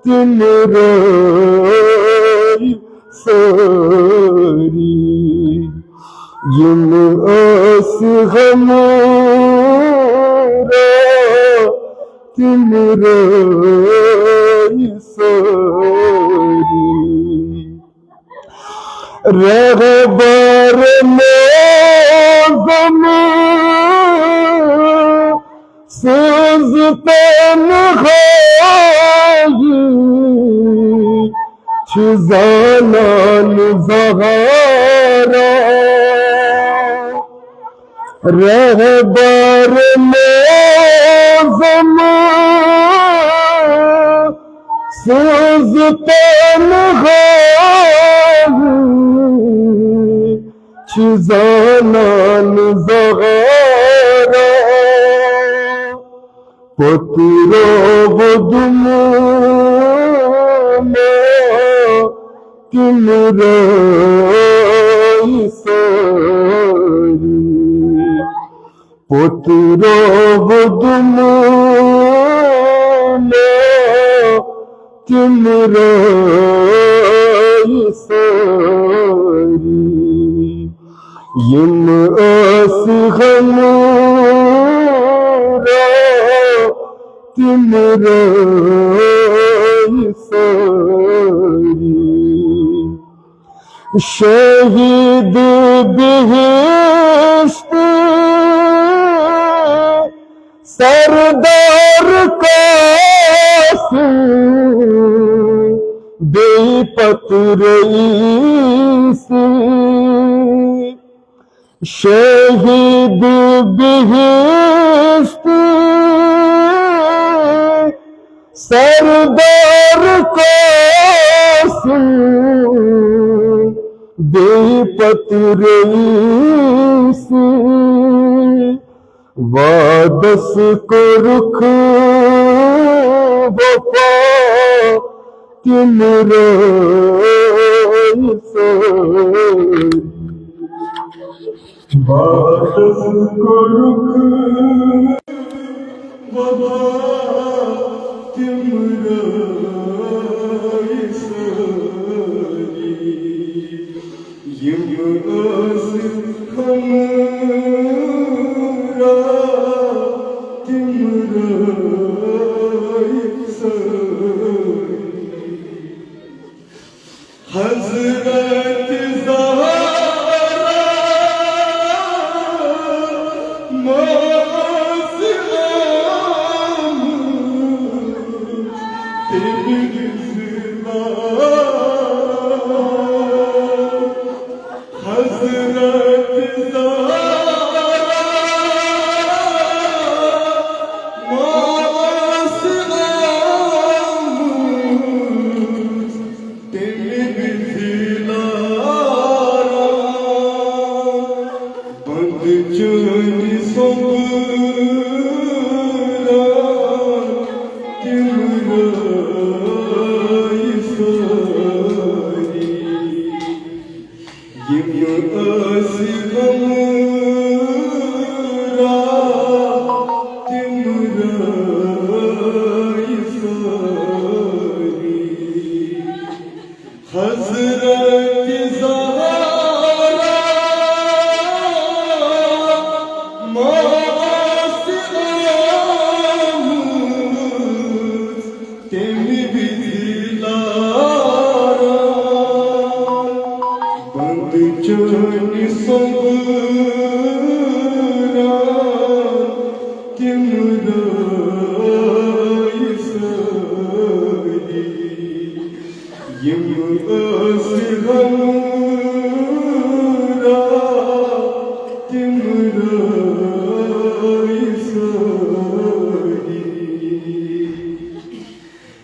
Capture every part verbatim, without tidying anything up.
تِم رٲے سٲری، یِم ٲسۍ ہمراہ، تِم رٲے سٲری۔ رہبر معظم سٕنٛز تنہایی چھِ زانان زہرا۔ رہبر معظم سٕنٛز تنہایی چھِ زانان زہرا۔ پوٚتُر ووٚدمُت تِم رٲے سٲری۔ پوٚتُر ووٚدمُت تِم رٲے سٲری، یِم ٲسۍ ہمراہ، تِم رٲے سٲری۔ شہید بہشتی سردار قاسم، بیٚیہِ پتہٕ رئیسی۔ شہید بہشتی سردار قاسم، بیٚیہِ پتہٕ رئیسی۔ وعدس کوٚرُکھ وفا تِم رٲے سٲری۔ وعدس کوٚرُکھ وفا تِم رٲے سٲری۔ یِم ٲسۍ ہمراہ، تِم رٲے سٲری۔ حضرت زہرا ماس آمٕژ تٔمۍ دِژ لال۔ حضرت زہرا ماس آمٕژ تٔمۍ وِزِ لاران۔ بنٛد چٲنۍ سۄمبران تِم رٲے سٲری۔ یِم ٲسۍ ہمراہ، تِم رٲے سٲری۔ حضرت زہرا ماس آمٕژ تٔمۍ وِزِ لاران۔ بنٛد چٲنۍ سۄمبران تِم رٲے سٲری۔ یِم ٲسۍ ہمراہ، تِم رٲے سٲری۔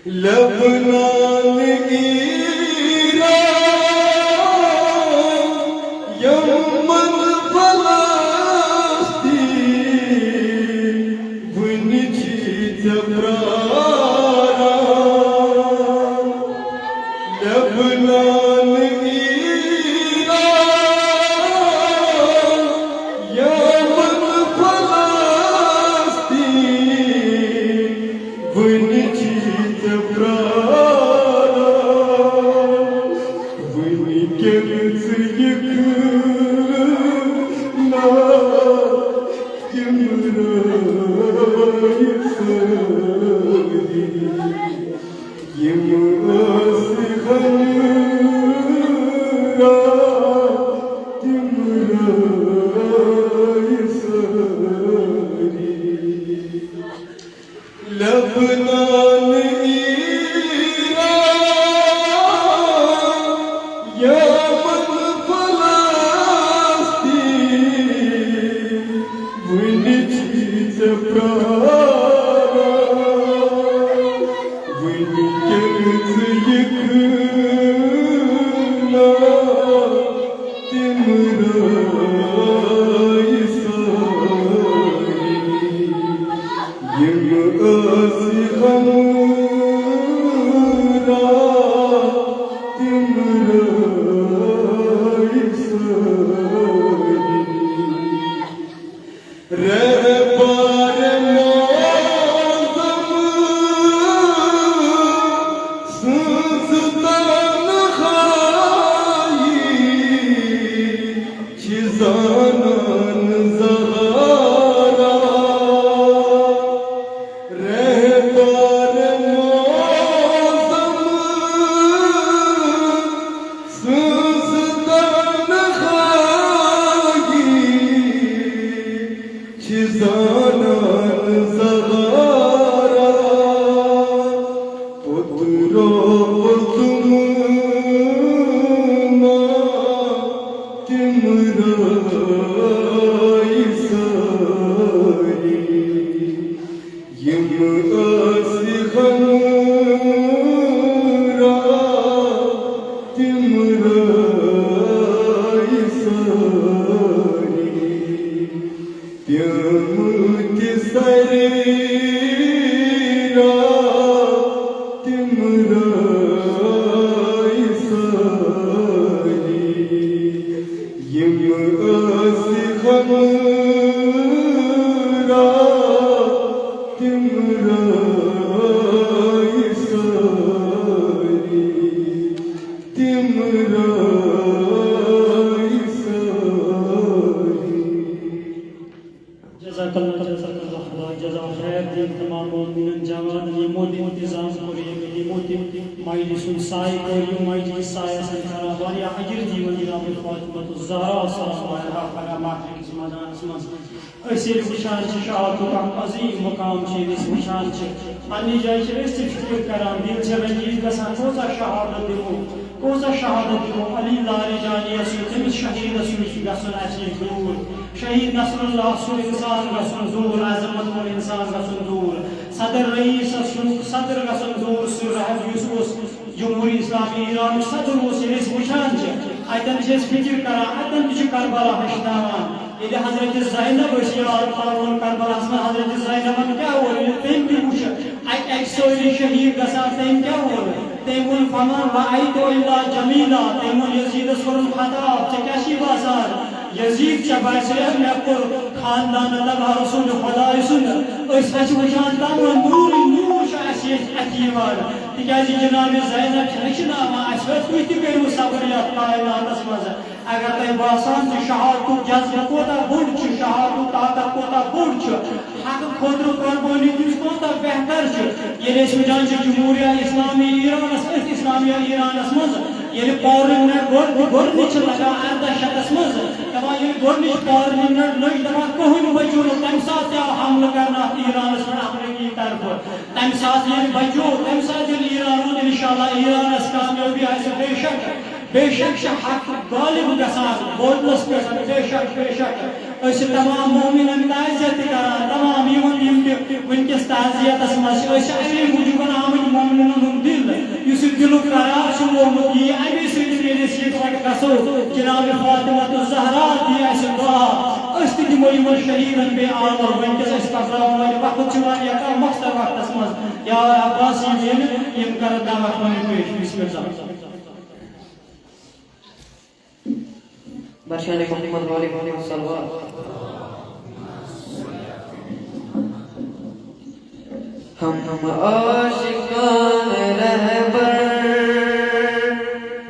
لبنان، ایران، یمن، فلسطین، وُنہِ چھِ ژےٚ پراران۔ لبنان، ایران، یمن، فلسطین، وُنہِ چھِ ژےٚ پراران۔ نان ایران، یمن فلسطین، وُنہِ چھِ ژےٚ پراران۔ وُنہِ کیٛازِ یِکھ نہٕ تِم رٲے سٲری؟ یِم ٲسۍ ہمراہ تِم رٲے سٲری۔ رہبر معظم سٕنٛز تنہایی چھِ زانان زہرا۔ رہبر معظم سٕنٛز تنہایی چھِ زانان زہرا۔ پوٚتُر اوس تِمن تِم رٲے سٲری، یِم ٲسۍ ہمراہ تِم رٲے سٲری۔ تِم تہِ سرے را، تِم رٲے سٲری، یِم ٲسۍ ہمراہ تِم رٲے سٲری، تِم رٲے سٲری۔ جزاک اللہ، جزاک اللہ، خدا جزا خیر دِیِن تمام مومنن جوانن، یِمو تہِ انتظام کوٚر، ییٚمہِ، یِمو تہِ مجلس ہُنٛد سایہِ کوٚر، یِم مجلس سایس اندر آو، واریاہ اجر دِیِن جناب فاطمہ الزہرا سلام علیہا پگاہ محفلہِ کِس میدانس منٛز۔ أسۍ ییٚلہِ وٕچھان چھِ شہادتُک اکھ عظیٖم مقام چھِ، ییٚلہِ أسۍ وٕچھان چھِ پننہِ جایہِ چھِ أسۍ تہِ فکر کران، دِل چھِ رنجیش گژھان، کۭژاہ شہادت دِمو۔ کۭژاہ شہادت دِمو علی لاریجانی یَس سۭتۍ، تٔمِس شہیٖدَس سۭتۍ چھُ گژھُن اَسہِ نِش دوٗر۔ شہیٖد نصر اللہ سُنٛد اِنسان گژھُن دوٗر، عظمت وول اِنسان گژھُن دوٗر۔ صدر رئیسَس سُنٛد صدر گژھُن دوٗر، سُہ رہب یُس اوس جمہوٗری اسلامی ایرانُک صدر اوس، ییٚلہِ أسۍ وٕچھان چھِ، اَتٮ۪ن چھِ أسۍ فِکر کران، اَتٮ۪ن تہِ چھُ کربلا ہیٚچھناوان۔ ییٚلہِ حضرت زینب ٲسۍ یاد پاوان کربلاہَس منٛز، حضرت زینبَن کیٛاہ ووٚن؟ ییٚلہِ تٔمۍ تہِ وُچھ، اَتہِ اَکہِ سٲری شہیٖد گژھان، تٔمۍ کیٛاہ ووٚن؟ تٔمۍ ووٚن، "فما رأیت إلا جمیلا"، تٔمۍ ووٚن یزیدَس کوٚرُن خطاب، "ژےٚ کیٛاہ چھُے باسان؟ یزید، ژےٚ باسیٚیا مےٚ کوٚر خاندان تباہ رسول خدایہِ سُنٛد؟ أسۍ حظ چھِ وٕچھان تَمام نوٗرٕے نوٗر چھُ اَسہِ ییٚتہِ اَتھِ یِوان، تِکیٛازِ جناب زینب چھِ ہیٚچھناوان اَسہِ، تُہۍ تہِ کٔرِو صبر یَتھ کائناتَس منٛز۔" اگر تۄہہِ باسان چھُ شہادتُک جذبہٕ کوٗتاہ بوٚڑ چھُ، شہادتُک طاقت کوٗتاہ بوٚڑ چھُ، حق خٲطرٕ قۄربٲنی دِنۍ کوٗتاہ بہتر چھُ، ییٚلہِ أسۍ وٕچھان چھِ جمہوریہ اسلامی ایرانس، أتھۍ اسلامیہ ایرانس منٛز ییٚلہِ پاورٕ یوٗنٹ گۄڈ-، گۄڈٕنِچ چھِ لگان ارداہ شیٚتس منٛز، دَپان ییٚلہِ گۄڈٕنِچ پاورٕ یوٗنٹ لٔج، دَپان کٕہٕنۍ بچیو نہٕ، تَمہِ ساتہٕ تہِ آو حملہٕ کرنہٕ اَتھ ایرانس پٮ۪ٹھ امریکی طرفہٕ۔ تَمہِ ساتہٕ ییٚلہِ بچیو، تَمہِ ساتہٕ ییٚلہِ ایران روٗد، انشاءاللہ ایرانس کامیٲبی آسہِ بے شک۔ بے شک چھِ حق غالب گژھان بٲطلس پٮ۪ٹھ، بے شک، بے شک۔ أسۍ چھِ تمام مومنن تعزیت تہِ کران، تمام یِمن یِم تہِ وٕنکیٚس تعزیتس منٛز چھِ۔ أسۍ چھِ اَمے موٗجوٗب آمٕتۍ مومنن ہُنٛد دِل، یُس یہِ دِلُک قرار چھُ لوٚگمُت، یی اَمے سۭتۍ ییٚلہِ أسۍ یِکوَٹہٕ گژھو، جناب فاطمہ الزہرا دی اَسہِ دُعا، أسۍ تہِ دِمو یِمن شہیٖدن بیٚیہِ آلو۔ وٕنکیٚس أسۍ پکراوان وۄنۍ، وقت چھُ واریاہ کم، مۄختصر وقتس منٛز۔ یا عباس، یِم یِن، یِم کرن دعوت پنٕنۍ پیش۔ بسم اللہ۔ بر شان محمد وآل محمد صلوات۔ ہم عاشقان رہبر،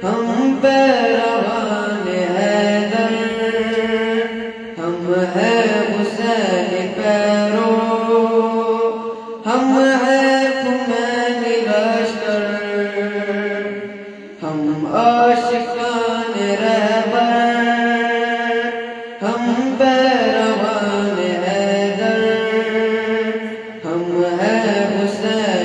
ہم پیروان حیدر، ہم ہیں حسین پیرو، ہم ہیں خمینی لشکر۔ ہم عاشقان رہبر، ہم پیروان حیدر، ہم ہیں حسین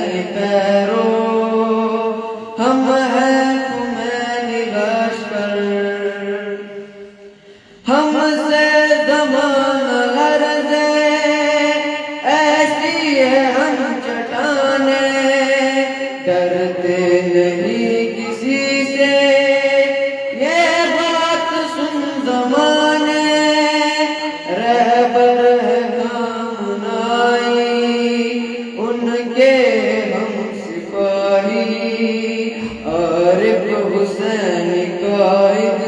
ڈرتے نہیں کسی سے، یہ بات سن زمانے، رہبر ہے کامنائی، ان کے ہم سپاہی، عارف حسین قائد،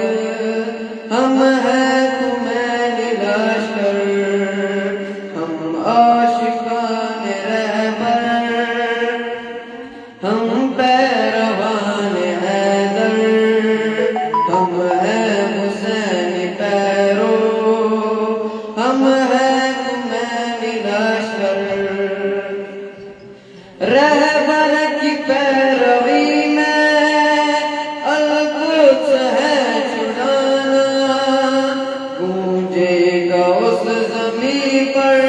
ہم ہیں خمینی لشکر، ہم عاشقان رہبر، ہم پیروان حیدر، ہم ہیں حسین پیرو، ہم ہیں خمینی لشکر۔ رہبر کی پیروی میں القدس ہے چھڑانا، گونجے گا اس زمین پر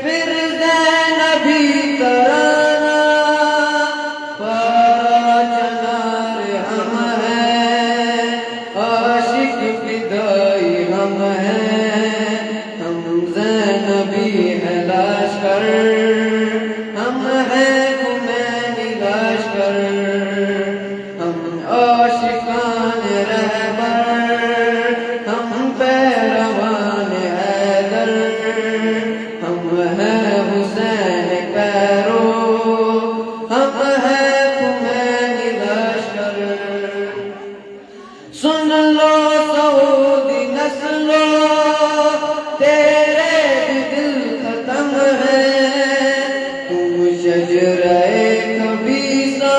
پھر زینبی ترانہ۔ پارا چنار ہم ہیں، عاشق فدائی ہم ہیں، ہم زینبی ہیں لشکر، ہم ہیں خمینی لشکر، ہم عاشقان رہبر، ہم پیروان حیدر، ہم ہیں حسین پیرو، ہم ہیں خمینی لشکر۔ سن لو سعودی نسلو، تیرے بھی دل ختم ہے۔ تم شجرہ خبیثہ،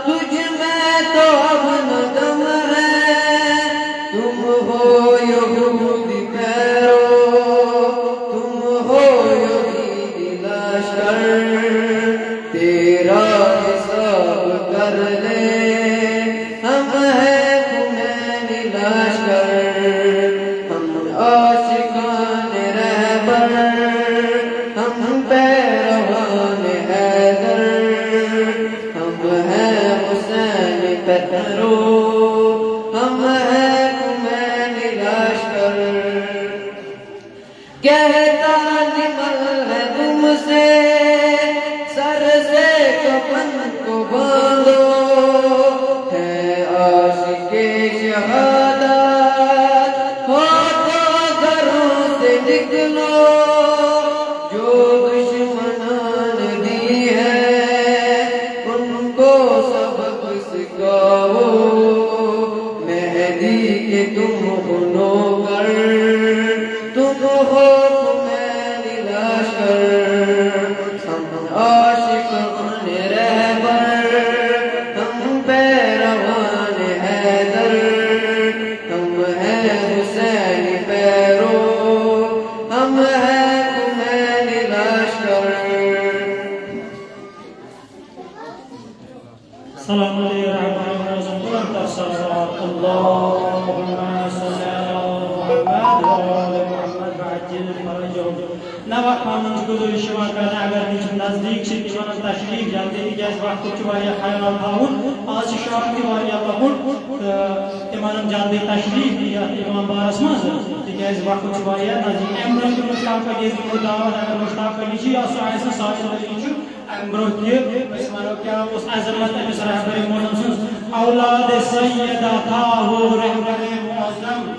تجھ میں تو اب نہ دم ہے۔ تم ہو یہودی پیرو، تم ہو یہودی لشکر، تیرا حساب کر لے۔ ہم ہیں خمینی لشکر، ہم عاشقان رہبر، ہم پیروان حیدر، ہم ہیں حسین پیرو، ہم ہیں خمینی لشکر۔ کہتا نمل ہے تم سے، سر سے کفن کو باندھو، ہے عاشق شہادت ہو تو گھروں سے نکلو۔ جو دشمنان دی ہے ان کو سبق سکھاؤ، مہدی کے تم ہو نوکر، تم ہو خمینی لشکر۔ ہم عاشقان رہبر، ہم پیروان حیدر، ہم ہیں حسین پیرو، ہم ہیں خمینی لشکر۔ سلام علیہ رہبر معظم، بلند تر صلوات۔ اللهم صل على محمد وآل محمد وعجل فرجهم۔ نوا خانن گزارش شما کرنا، اگر نش نزدیک چھ تمن تشریف جلدی، تکیاز وقت چھ واریاہ خیال تھاوُن۔ آز چھ شام تہ واریاہ لۄکُٹ، تہ تمن جلدی تشریف دِتھ امام بارس منز، تکیاز وقت چھ واریاہ نزدیک۔ امہ برونہہ چھ مشتاق علی یس دمو دعوت، اگر مشتاق علی چھ یا سہ آسہ ساجد علی چھ۔ امہ برونہہ تہ أسۍ ونو کیا اوس عظمت أمس رہبر معظم سٕنز۔ اولاد سیدہ تھا وہ رہبر معظم،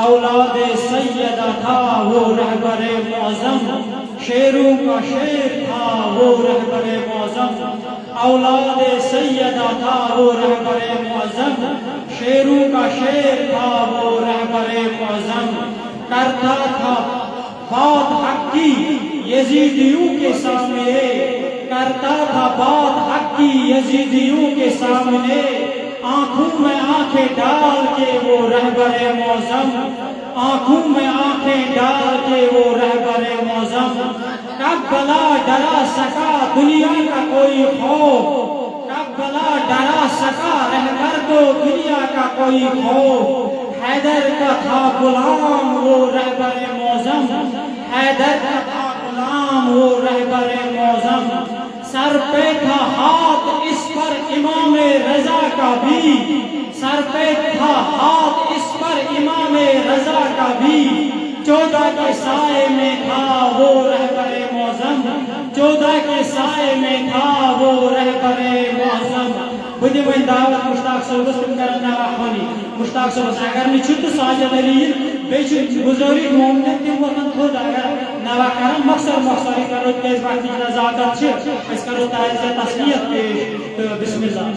اولاد سیدہ تھا وہ رہبر معظم، شیروں کا شیر تھا وہ رہبر معظم، اولاد سیدہ تھا وہ رہبر معظم، شیروں کا شیر تھا وہ رہبر معظم۔ کرتا تھا بات حق کی یزیدیوں کے سامنے، کرتا تھا بات حق کی یزیدیوں کے سامنے، آنکھوں میں آنکھیں ڈال کے وہ رہبر معظم، آنکھوں میں آنکھیں ڈال کے وہ رہبر معظم۔ کربلا ڈرا سکا دنیا کا کوئی خوف، کربلا ڈرا سکا رہبر کو دنیا کا کوئی خوف۔ حیدر کا تھا غلام وہ رہبر معظم، حیدر کا تھا غلام وہ رہبر معظم۔ سر پہ تھا ہاتھ اس پر امام رضا کا بھی، سر پہ تھا ہاتھ اس پر امام رضا کا بھی۔ چودہ کے سائے میں تھا وہ رہبر معظم، چودہ کے سائے میں تھا وہ رہبر تہِ وۄنۍ دعوت مشتاق صٲبس، تِم کرن نواہ خوانی مشتاق صٲبس۔ اگر نہٕ چھُ تہٕ ساجد علی یِن، بیٚیہِ چھِ گُزٲرِش مومنن تِم وۄتھن تھوٚد۔ اگر نواہ کرن مۄخصر مۄخصرٕے کرو، تِکیازِ وقتٕچ نزاکت چھِ، أسۍ کرو تعزیہ تسلیت پیش تہٕ بسم اللہ۔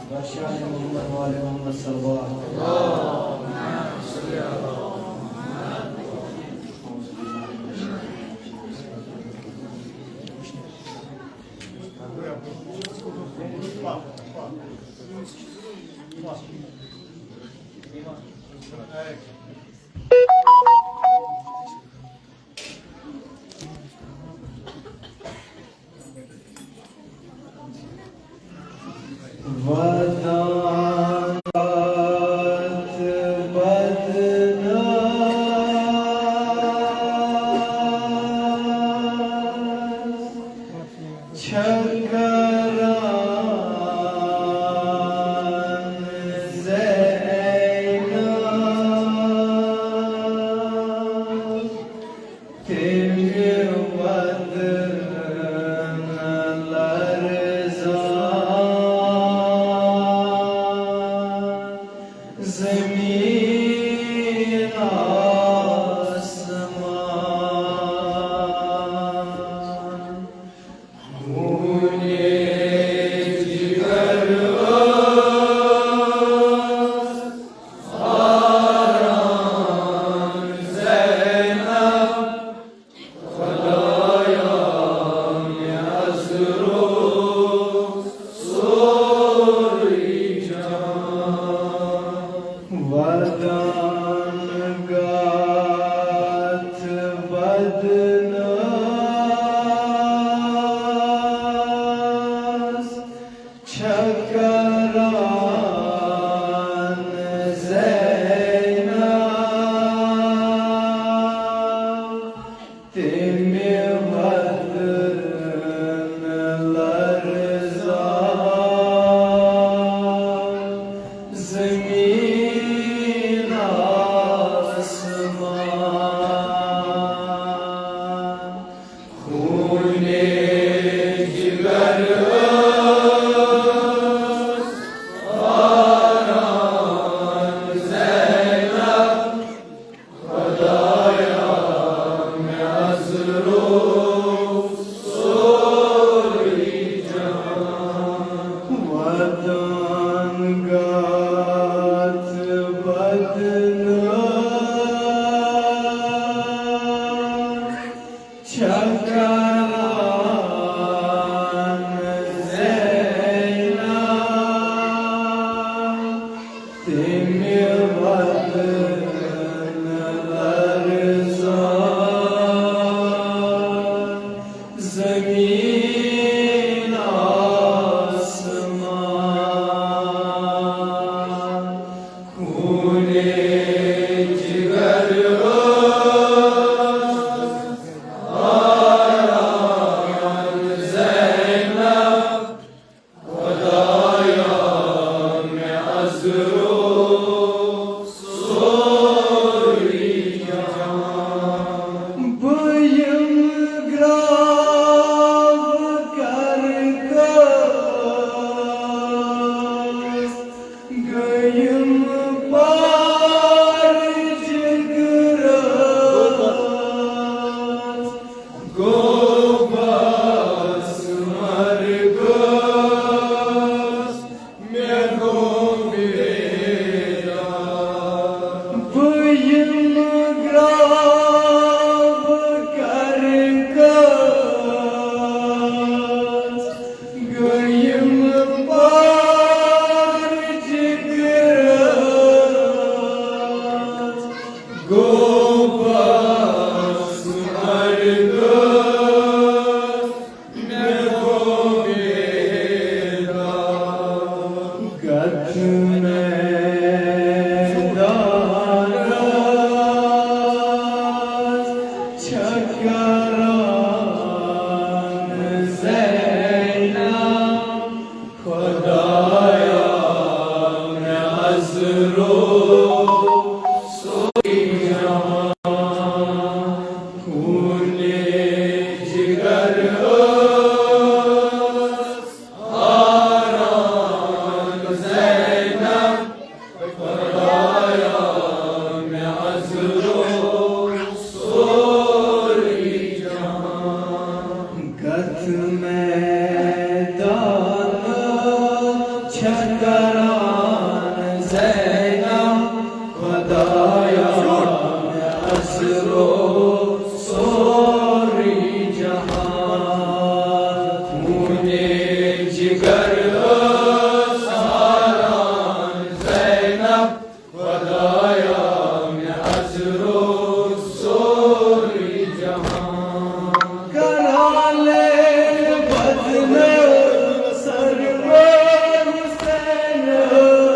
بادشاہ محمد وال محمد صلوات۔ ودان بدناز چھکران زینب۔ تمہِ وَدُن لرزان زمین آسمان۔ خونے جگر ٲس حیران زینب۔ خدایا، مےٚ أزروو سورُے جہان۔ ودان گاتھ بدناز چھکران زینب۔ تمہِ وَدُن لرزان زمین آسمان۔ خونے جگر ٲس حیران زینب۔ خدایا، مےٚ أزروو سورُے جہان۔ ودان گاتھ بدناز چھکران زینب۔ تمہِ وَدُن لرزان زمین آسمان۔ خونے جگر ٲس حیران زینب۔ خدایا، مےٚ أزروو سورُے جہان۔ بہٕ یِم گراو کرٕ کٲم، گٔیم پار جگرس۔ گوٚو بس مرگس، مےٚ گوٚو ویران۔ بہٕ یِمہٕ گرٛاو کرٕ کٲژ، گٔیم پار جگرس۔ گوٚو بس مرگس، مےٚ گوٚو ویران۔ گتھ میدانس چھکھ سورُے جہان۔ کران لے بدنہٕ سرور حسینس۔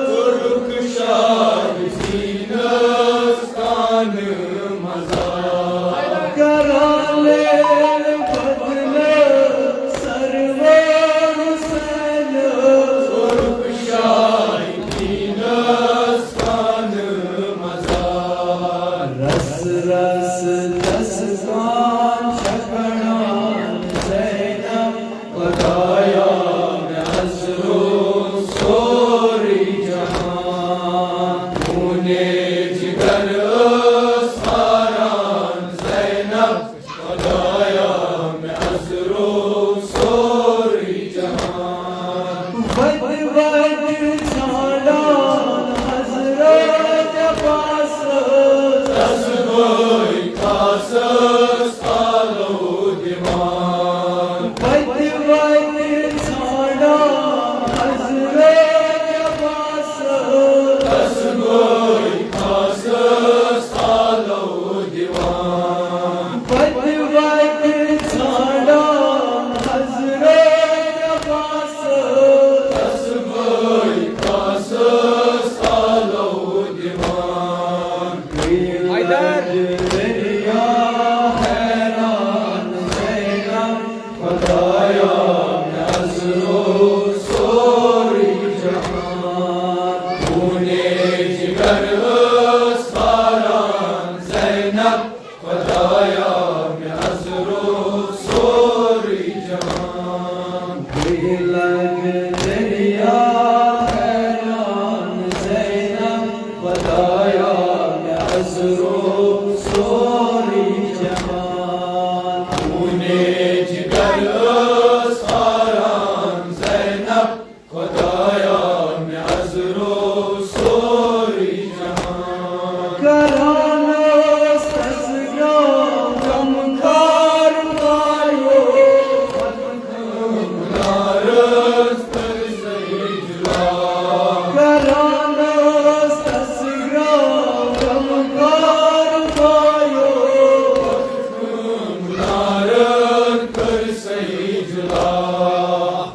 کوٚرُکھ شاہ زینس خانہٕ مزار۔ کران لے بدنہٕ سرور حسینس۔ کوٚرُکھ شاہ زینس خانہٕ مزار۔ رس رس دستان چھکڑان زینب، خدایا مےٚ حض روٚو سورُے جہان۔ خوٗنے جگر ٲس ہاران زینب، خدایا مےٚ حض روٚو سورُے جہان۔ وتہِ وتہِ ژھانڈان حضرت عباسس۔ تس گوٚے خاصس آلو دِوان۔ وتہِ وتہِ ژھانڈان حضرت عباسس۔ تس گوٚے خاصس آلو دِوان۔ وتہِ وتہِ ژھانڈان حضرت عباسس۔ تس گوٚے خاصس آلو دِوان۔ حیدر۔ دریا حیران زینب، خدایا مےٚ حض روٚو سورُے جہان۔ خوٗنے جگر ٲس ہاران زینب، خدایا مےٚ حض روٚو سورُے جہان۔ بیٚیہِ لگہِ دریا حیران زینب، خدایا مےٚ حض روٚو سورُے جہان۔ خوٗنے جگر ٲس ہاران زینب، خدایا مےٚ حض روٚو سورُے جہان۔ کران ٲس تس غمخار پایو۔ نارس تر سہی جلا۔ کران ٲس تس غمخار پایو۔ نارس تر سہی جلا۔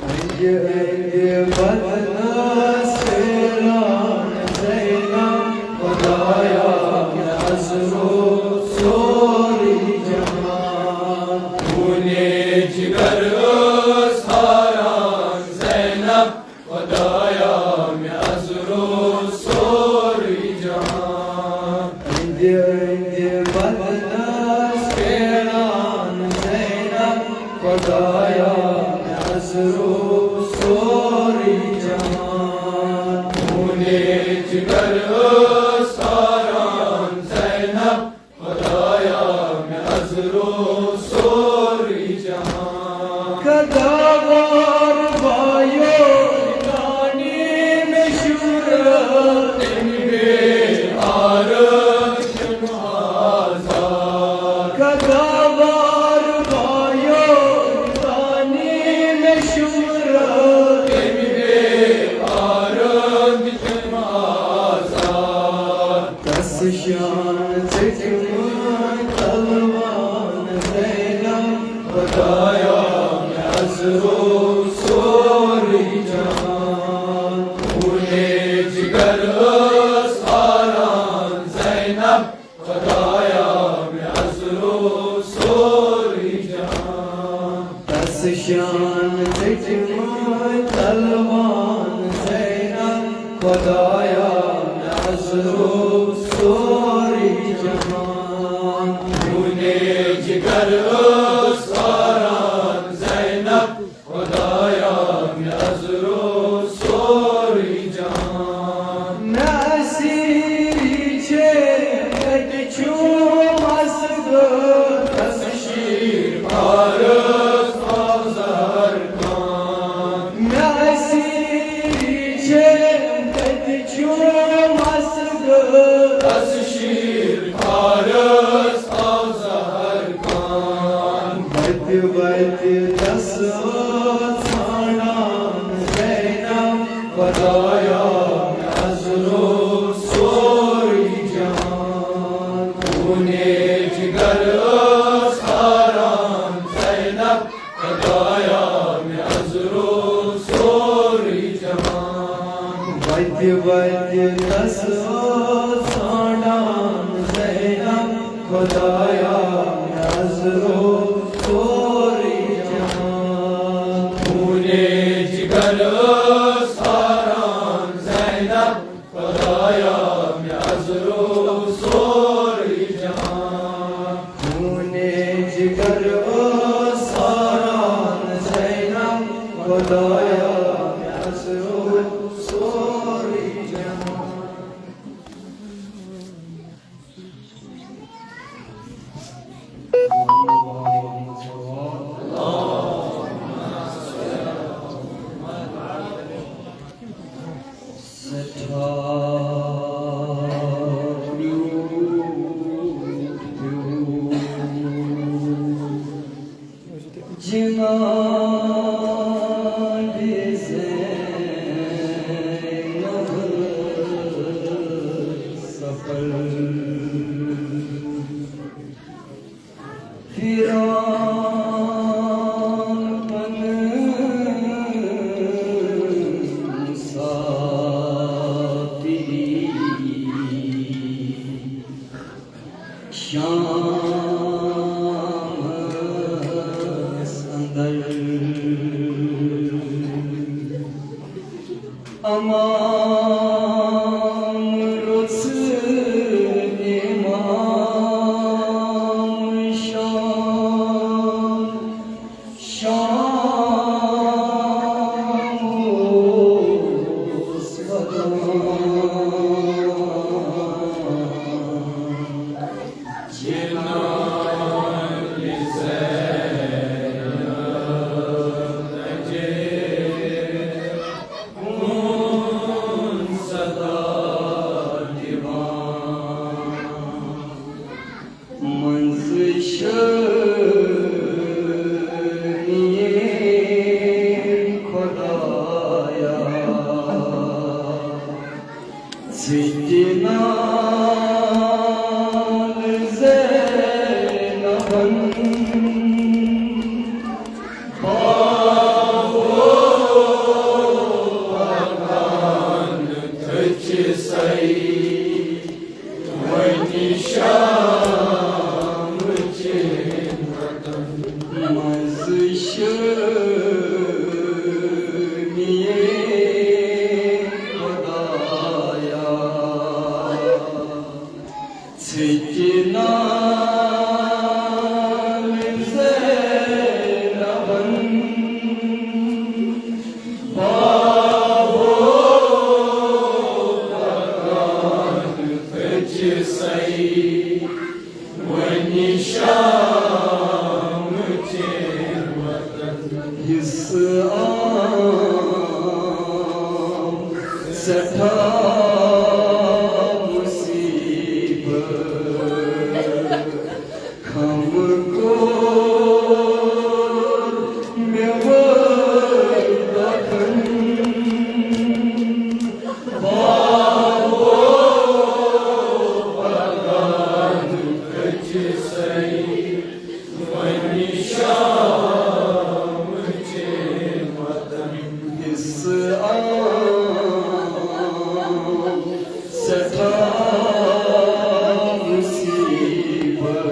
انجہِ انجہِ بدنس پھیران زینب، خدایا مےٚ حض روٚو سورُے جہان۔ خوٗنے جگر ٲس ہاران زینب، خدایا مےٚ حض روٚو سورُے جہان۔ انجہِ انجہِ بدنس پھیران زینب، خدایا مےٚ حض روٚو سورُے جہان۔ خوٗنے جگر ٲس ہاران زینب، خدایا مےٚ حض روٚو سورُے جہان۔ قداوار بایو دانی مےٚ شُرہ، تٔمۍ بے آرس تِم آزاد۔ قداوار بایو دانی مےٚ شُرہ، تٔمۍ بے آرس تِم آزاد۔ تس شان ژٔٹمٕتۍ تلوان زینب، خدایا مےٚ حض روٚو سورُے جہان۔ خوٗنے جگر ٲس ہاران زینب، خدایا مےٚ حض روٚو سورُے جہان۔ تس شان ژٔٹمٕتۍ تلوان زینب، خدایا مےٚ حض روٚو سورُے جہان۔ خوٗنے جگر ٲس ہاران زینب، خدایا مےٚ حض روٚو سورُے جہان۔ نہ اسیری چھے تتہِ چھُ مسجد، تس شیٖر فارس آو زہر خان۔ نہ اسیری چھے تتہِ چھُ مسجد، تس شیٖر فارس آو زہر خان۔ کُنے جگر ٲس حٲران زینب، خۄدایا مےٚ أنٛزرو سورُے جہان۔ وتہِ وتہِ تس ٲس ژھانٛڈان زینب، خۄدایا مےٚ أنٛزرو سورُے جہان۔ کُنے جگر ٲس حٲران زینب، خۄدایا مےٚ أنٛزرو سورُے جہان۔ کُنے جگر ٲس حٲران زینب، خۄدایا مےٚ أنٛزرو سورُے جہان۔ سٮ۪ٹھاہ پیوٗٹھ پیوٗٹھ جناب زینب سفر۔ فراقن ساتری شامس اندر۔ امام رُس امام شام، شام اوس ودان۔ جناب زینب نجے کُن صدا دِوان۔ منٛزٕ شٲمِیے خۄدایا، ژھٕٹہِ نال زینبن۔ باہو پکان تھٔچ سَے وۄنۍ شام چین وطن۔ منٛزٕ شٲمِیے خۄدایا، ژھٕٹہِ نال زینبن۔ باہو پکان تھٔچ سَے وۄنۍ شام چین وطن۔ حصہٕ آو سٮ۪ٹھاہ مُصیٖبت، خم کوٚر مےٚ وٲے دۄکھن۔ باہو پکان تھٔچ سَے وۄنۍ شام چین وطن۔ حصہٕ آو سٮ۪ٹھاہ مُصیٖبت،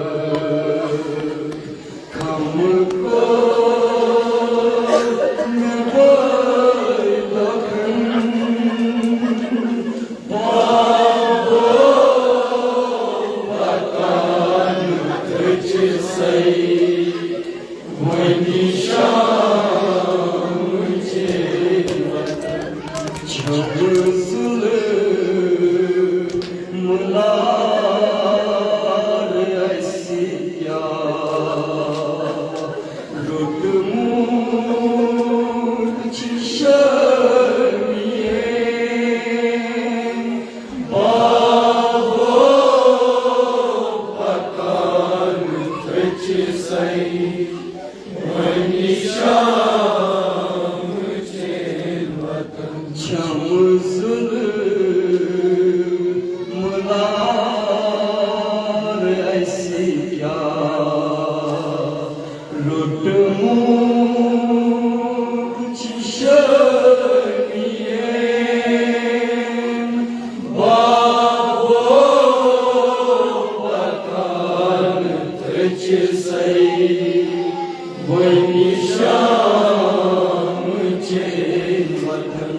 خم کوٚر مےٚ وٲے دۄکھن۔ باہو پکان چھِ سَے وۄنۍ شام چے وطن۔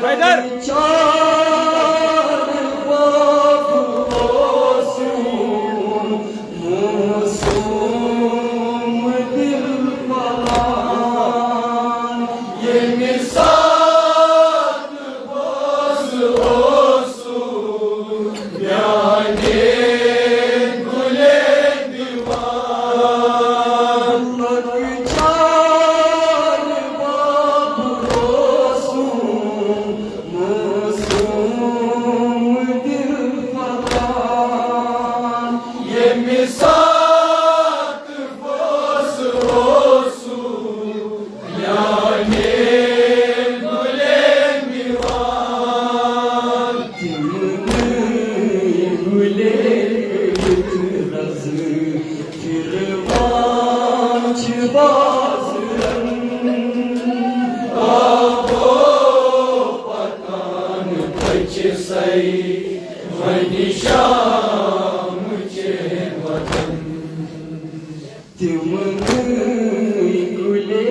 حیدر۔ چار باب اوسُم موسوم دل پلان، ییٚمہِ ساتہٕ بوز اوسُم میانہِ گُلے دیوان۔ لۄکچار باب اوسُم موسوم دل پلان، ییٚمہِ ساتہٕ بوز اوسُم میانہِ گُلے دیوان۔ تِمنٕے گُلے رَزٕ پھِروان چھِ بازرَن۔ بابو پَکان تھٔچہِ سَے وۄنۍ شام چے وطن۔ تِمنٕے گُلے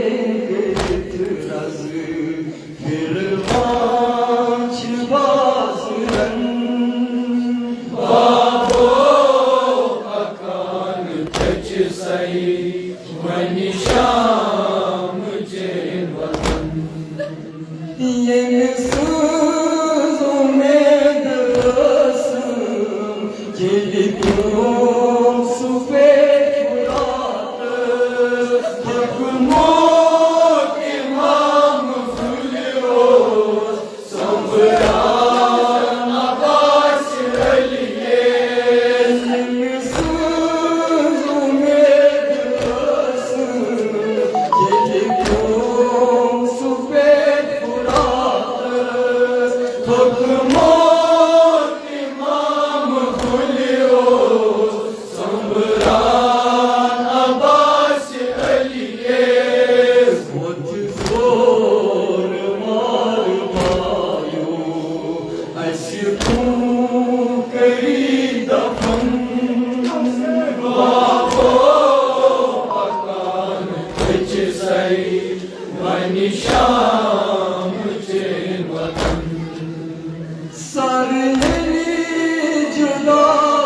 کٔرِتھ رَزٕ پھِروان چھِ بازرَن۔ بابو پَکان تھٔچہِ سَے وۄنۍ شام چے وطن۔ ییٚمہِ سٕنٛز اُمید ٲسٕم، ییٚلہِ پیوم سُہ پیٚٹھ راتَس۔ حُکمُک اِمام پھُلیوس سنبران عباس علی۔ ییٚمہِ سٕنٛز اُمید ٲسٕم، ییٚلہِ پیوم سُہ پیٚٹھ راتَس۔ حُکمُک اِمام پھُلیوس سنبران عباس علی۔ ووت زور وار بایو، اَسہِ کُم کٔری دفن۔ بابو پَکان تھٔچہِ سَے وۄنۍ شام چے وطن۔ سر ییٚلہِ جُدا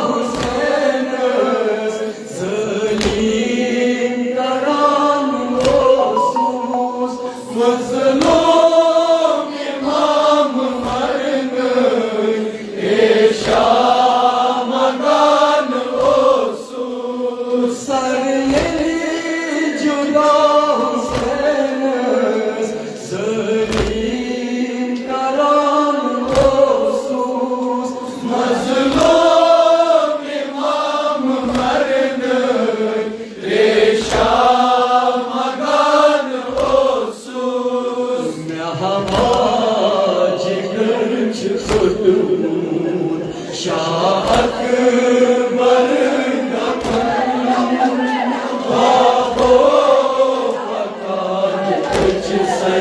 حُسینَس ظٲلِم کران اوسُس، مظلوم اِمام مرنٕے پیشہ منگان اوسُس۔ سر ییٚلہِ جُدا حُسینَس ظٲلِم کران اوسُس، مظلوم اِمام مرنٕے پیشہ منگان اوسُس۔ مےٚ ہوا جگر چھُ ژوٚٹمُت شاہ اکبر دپن۔ بابو پکان تھٔچہِ سَے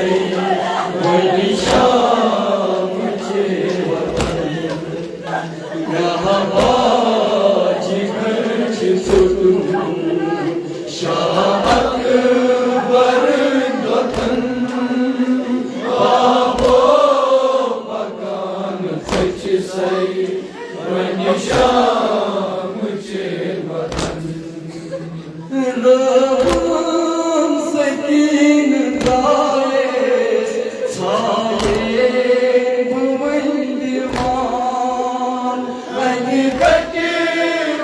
وۄنۍ شام چے وطن۔ مےٚ ہوا جگر چھُ ژوٚٹمُت شاہ اکبر دپن۔ بابو پکان تھٔچہِ سَے وۄنۍ شام چے وطن۔ رٲوٕم سکیٖنہٕ دایَس ژھایے بہٕ وۄنۍ دِوان۔ اَکہِ کَٹہِ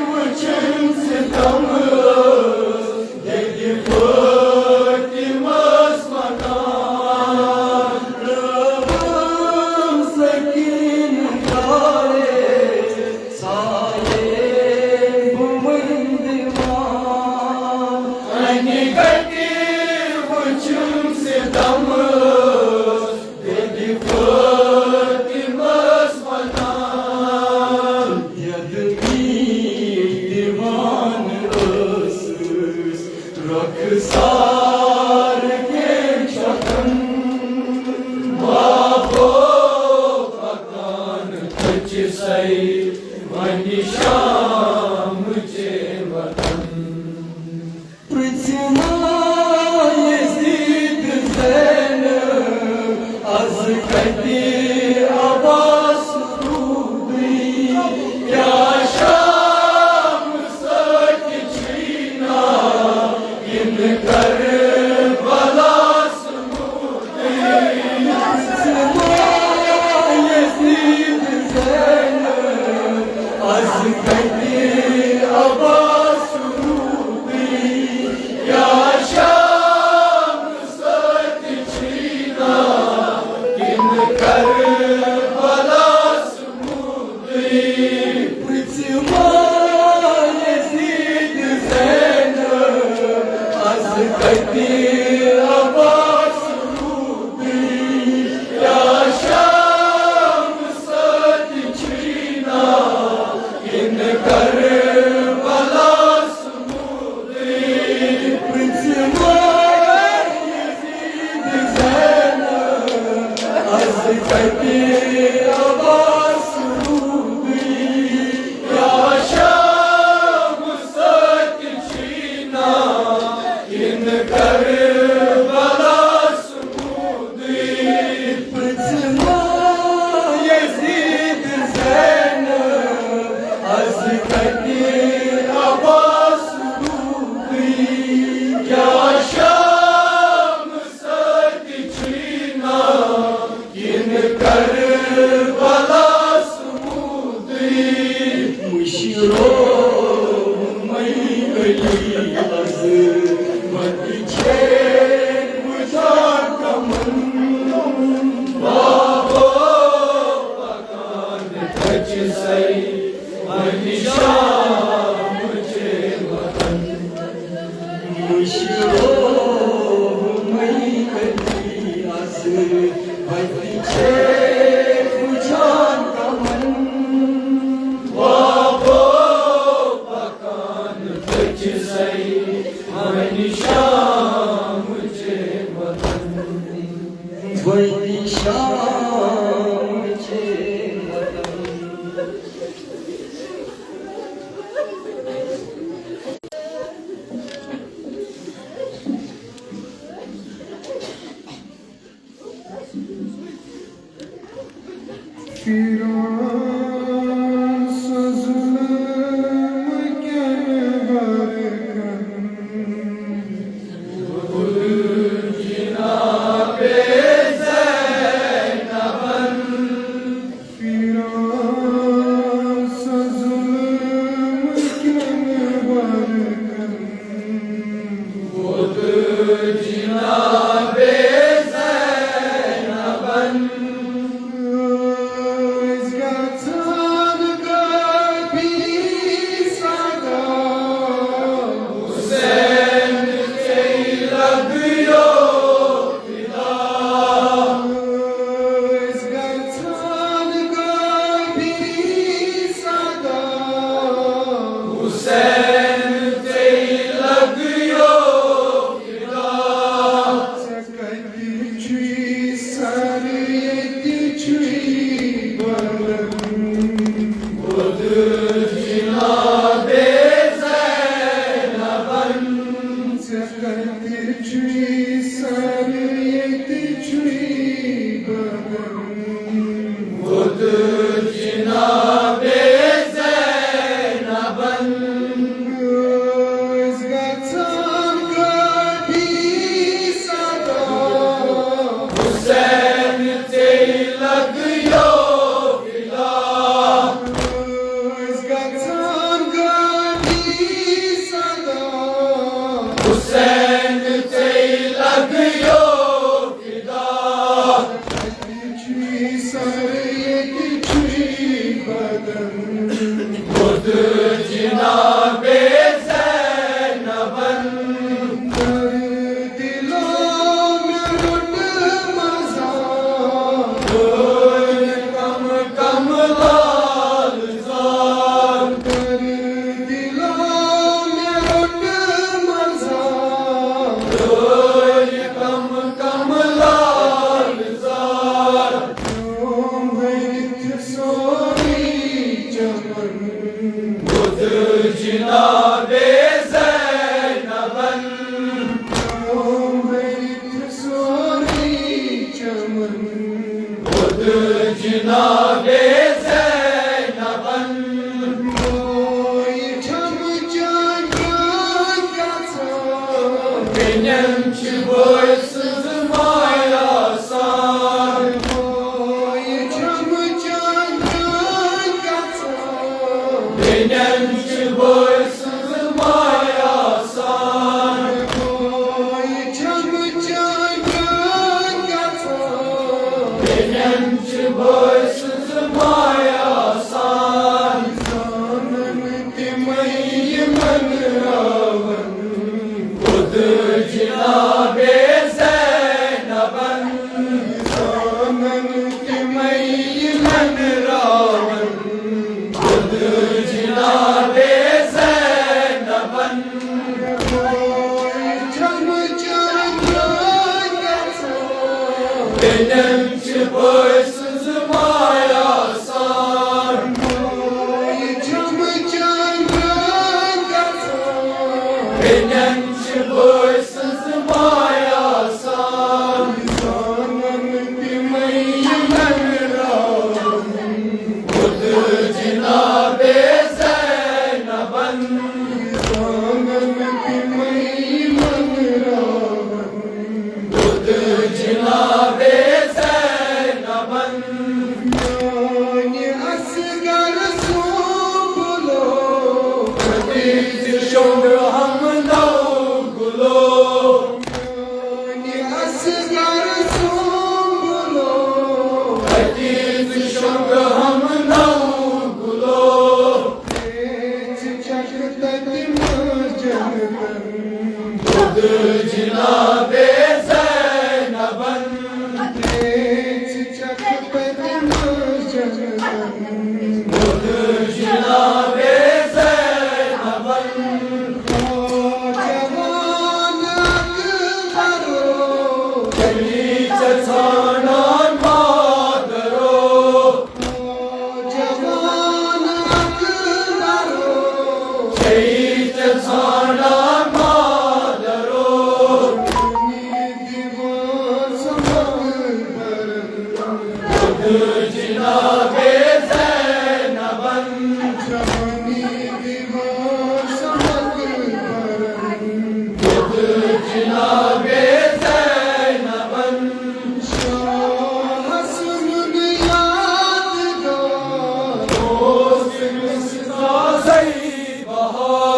وٕچھُن ستم ٲس دِلہِ فٲطمَس وَنان۔ رٲوٕم سکیٖنہٕ دایَس ژھایے بہٕ وۄنۍ دِوان۔ اَنہِ گَٹہِ وٕچھُن ستم ٲس دِلہِ فٲطمَس وَنان۔ یَتھ میٖٹھۍ دِوان ٲسٕس رۄخسار کینٛہہ چھۄکن۔ بابو پکان تھٔچہِ سَے وۄنۍ شام چے عباس روٗدٕے، یا شام سۭتۍ چھِنا، کِنہٕ کربلاس موٗدٕے؟ پرٛژھ ما یزید زینہٕ، از کتہِ عباس روٗدٕے، یا شام سۭتۍ چھِنا، کِنہٕ کربلاس موٗدٕے؟ پرٛژھ ما یزید زینہٕ، از کتہِ عباس روٗدٕے، یا شام سۭتۍ چھِنا، کِنہٕ کربلاس موٗدٕے؟ پرٛژھ ما یزید زینہٕ، از کتہِ عباس روٗدٕے، یا شام سۭتۍ چھِنا، کِنہٕ کربلاس موٗدٕے؟ مٔشرو مَے علی از وَتہِ چھے وٕچھان کمن، بابو پکان تھٔچہِ سرِ وَنہِ شام چے وطن۔ مٔشرو مَے علی از وَتہِ چھے وٕچھان کمن، بابو پکان تھٔچہِ سرِ وَنہِ شام چے وطن۔ وَنہِ شام چے وطن۔ فِرعون سُہ ظُلُم کٮ۪ن ؤرکَن۔ فِرعون سُہ ظُلُم کٮ۪ن ؤرکَن۔ أسۍ گژھان کٲفی صدا۔ حسین ژےٚ لگیو فدا۔ أسۍ گژھان کٲفی صدا۔ حسین ژےٚ لگیو فدا۔ ژےٚ کتہِ چھُے سر ییٚتہِ چھُے بدن۔ ووت جناب زینبن۔ ژےٚ کتہِ چھُے سر ییٚتہِ چھُے بدن۔ ووت جناب زینبن۔ أسۍ گژھان کٲفی صدا۔ حسین ژےٚ لگیو فدا۔ أسۍ گژھان کٲفی صدا۔ حسین ژےٚ لگیو فدا۔ ییٚتہِ چھُے سر، ییٚتہِ چھُے بدن۔ ووت جناب زینبن۔ درد دِلو مےٚ روٚٹ مزا۔ کم کم لال زار۔ درد دِلو مےٚ روٚٹ مزا۔ کم کم لال زار۔ میون ہیٚتھ سورُے چمن۔ ووت جناب زینبن۔ میون ہیٚتھ سورُے چمن۔ ووت جناب زینبن۔ بوے چھم چانہِ گژھان۔ بیٚنٮ۪ن چھِ بٲے سٕنٛز ماے آسان۔ بوے چھم چانہِ گژھان۔ بیٚنٮ۪ن بیٚنٮ۪ن چھِ بٲے سٕنٛز ماے آسان۔ ماے چھَم چانٛدرا گژھان۔ بیٚنٮ۪ن چھِ بٲے سٕنٛز ماے آسان۔ زانَن تِمَے یِمَن راوَن۔ خود جناب زینبن۔ زانَن تِمَے یِمَن راوَن۔ خود جناب زینبن۔ میانہِ اصغر سُنٛد گُلو۔ خدیجہ شۄنٛگ ہم نو گُلو۔ میانہِ اصغر سُنٛد گُلو۔ خدیجہ شۄنٛگ ہم نو گُلو۔ چھکھ تتہِ منٛز جنتن۔ خود جناب زینبن۔ چھکھ تتہِ منٛز جنتن۔ خود جناب زینبن۔ جوان اکبرو۔ چلی ژےٚ ژھانڈان مادرو۔ جوان اکبرو۔ چھے ژےٚ ژھانڈان مادرو۔ دیوان سماوان برن۔ خود جناب زینبن۔ جوانی دیوان سماوان برن۔ خود جناب زینبن۔ شاہ حسن یادگار۔ دوست مصطفیٰ زئی بہار۔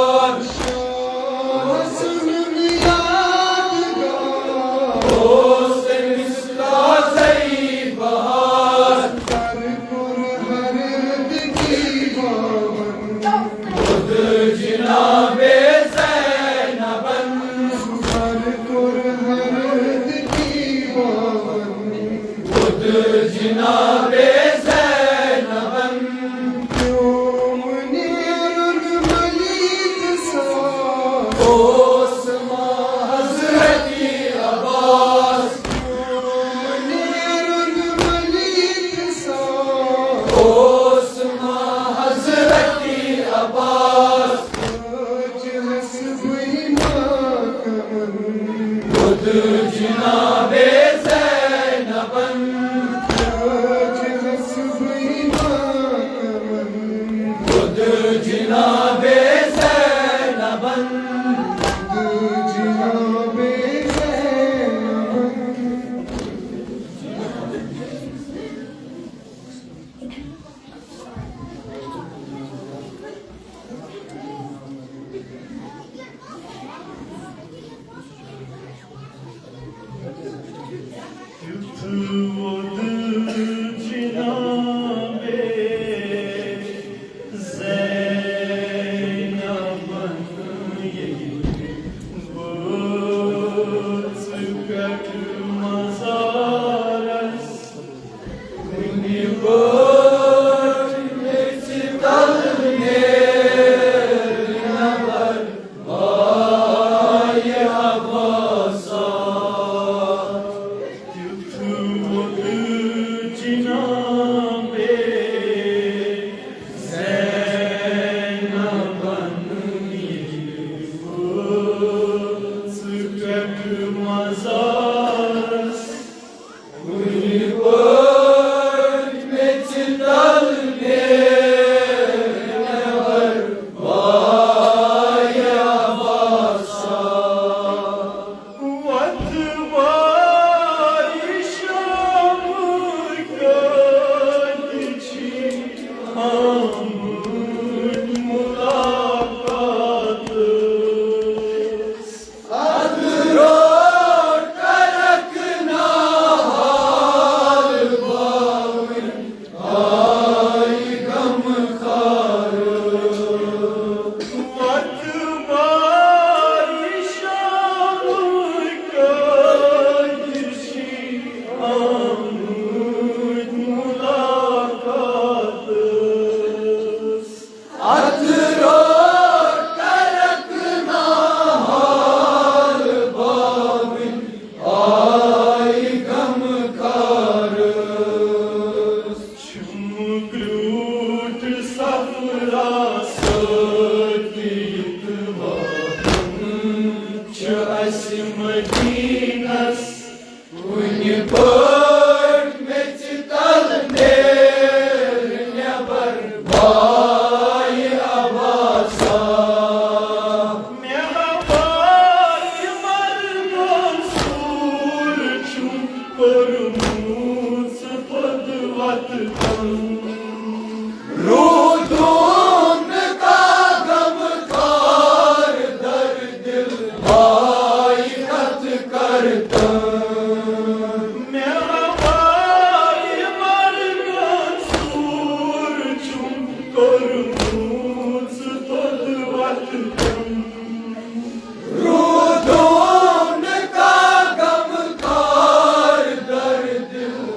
روٗدُن کا غمخار دردِ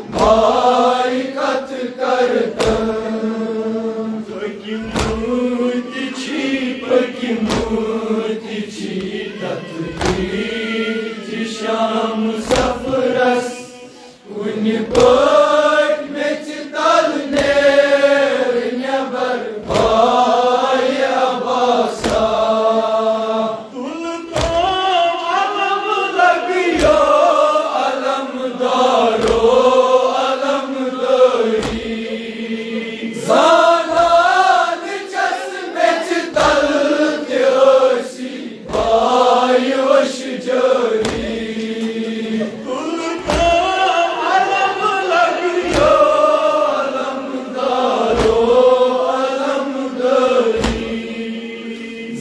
مایہِ کتھ کرتن۔ پٔکۍمٕتۍ چھی، پٔکۍمٕتۍ چھی تتھ بیٖچ شام سفرس۔ کُنہِ پٲٹھۍ میٚژِ تل نیر نٮ۪بر بایہِ عباسا۔ تُل تو علم لگیو علمدارو علمداری۔ زانان چھس میٚژِ تل تہِ ٲسی بایہِ وش جٲری۔ تُل تو علم لگیو علمدارو علمداری۔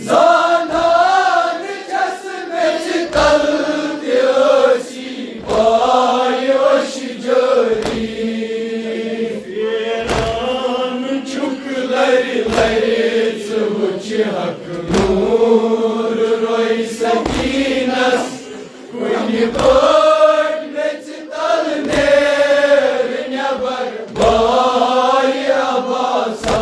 زانان چھس میٚژِ تل تہِ ٲسی بایہِ وش جٲری۔ پھیران چھُکھ لرِ لرِ ژٕ وٕچھ حق نوٗر روے سکیٖنس۔ کُنہِ پٲٹھۍ میٚژِ تل نیر نٮ۪بر بایہِ عباسا۔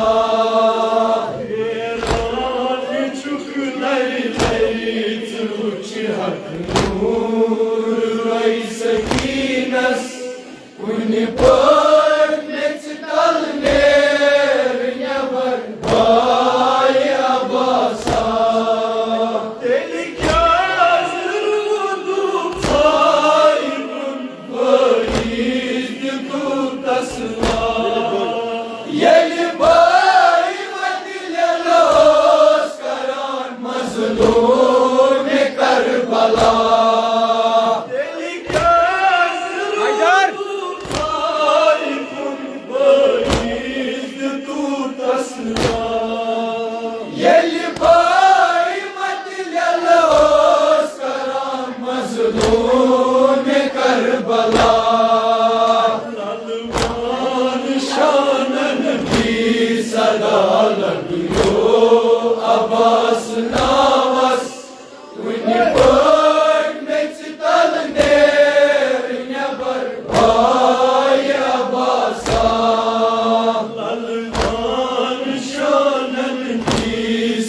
پھیران چھُکھ لرِ لرِ ژٕ وٕچھ حق نوٗر روے سکیٖنس۔ کُنہِ پٲٹھۍ میٚژِ تل نیر نٮ۪بر بایہِ عباسا۔ تیٚلہِ کیٛازِ روٗدُکھ ژھایہِ کُن بٲیِس دِتُکھ تسلا؟ ییٚلہِ بٲے وتہِ لیلہٕ اوس کران مظلوم کربلا۔ تیٚلہِ کیٛازِ روٗدُکھ ژھایہِ کُن بٲیِس دِتُکھ تسلا؟ ییٚلہِ بٲے وتہِ لیلہٕ اوس کران مظلوم کربلا۔ للوان شانن دی صدا لگیو عباس ناوس۔ کُنہِ پٲٹھۍ میٚژِ تل نیر نٮ۪بر بایہِ عباسا۔ للوان شانن دی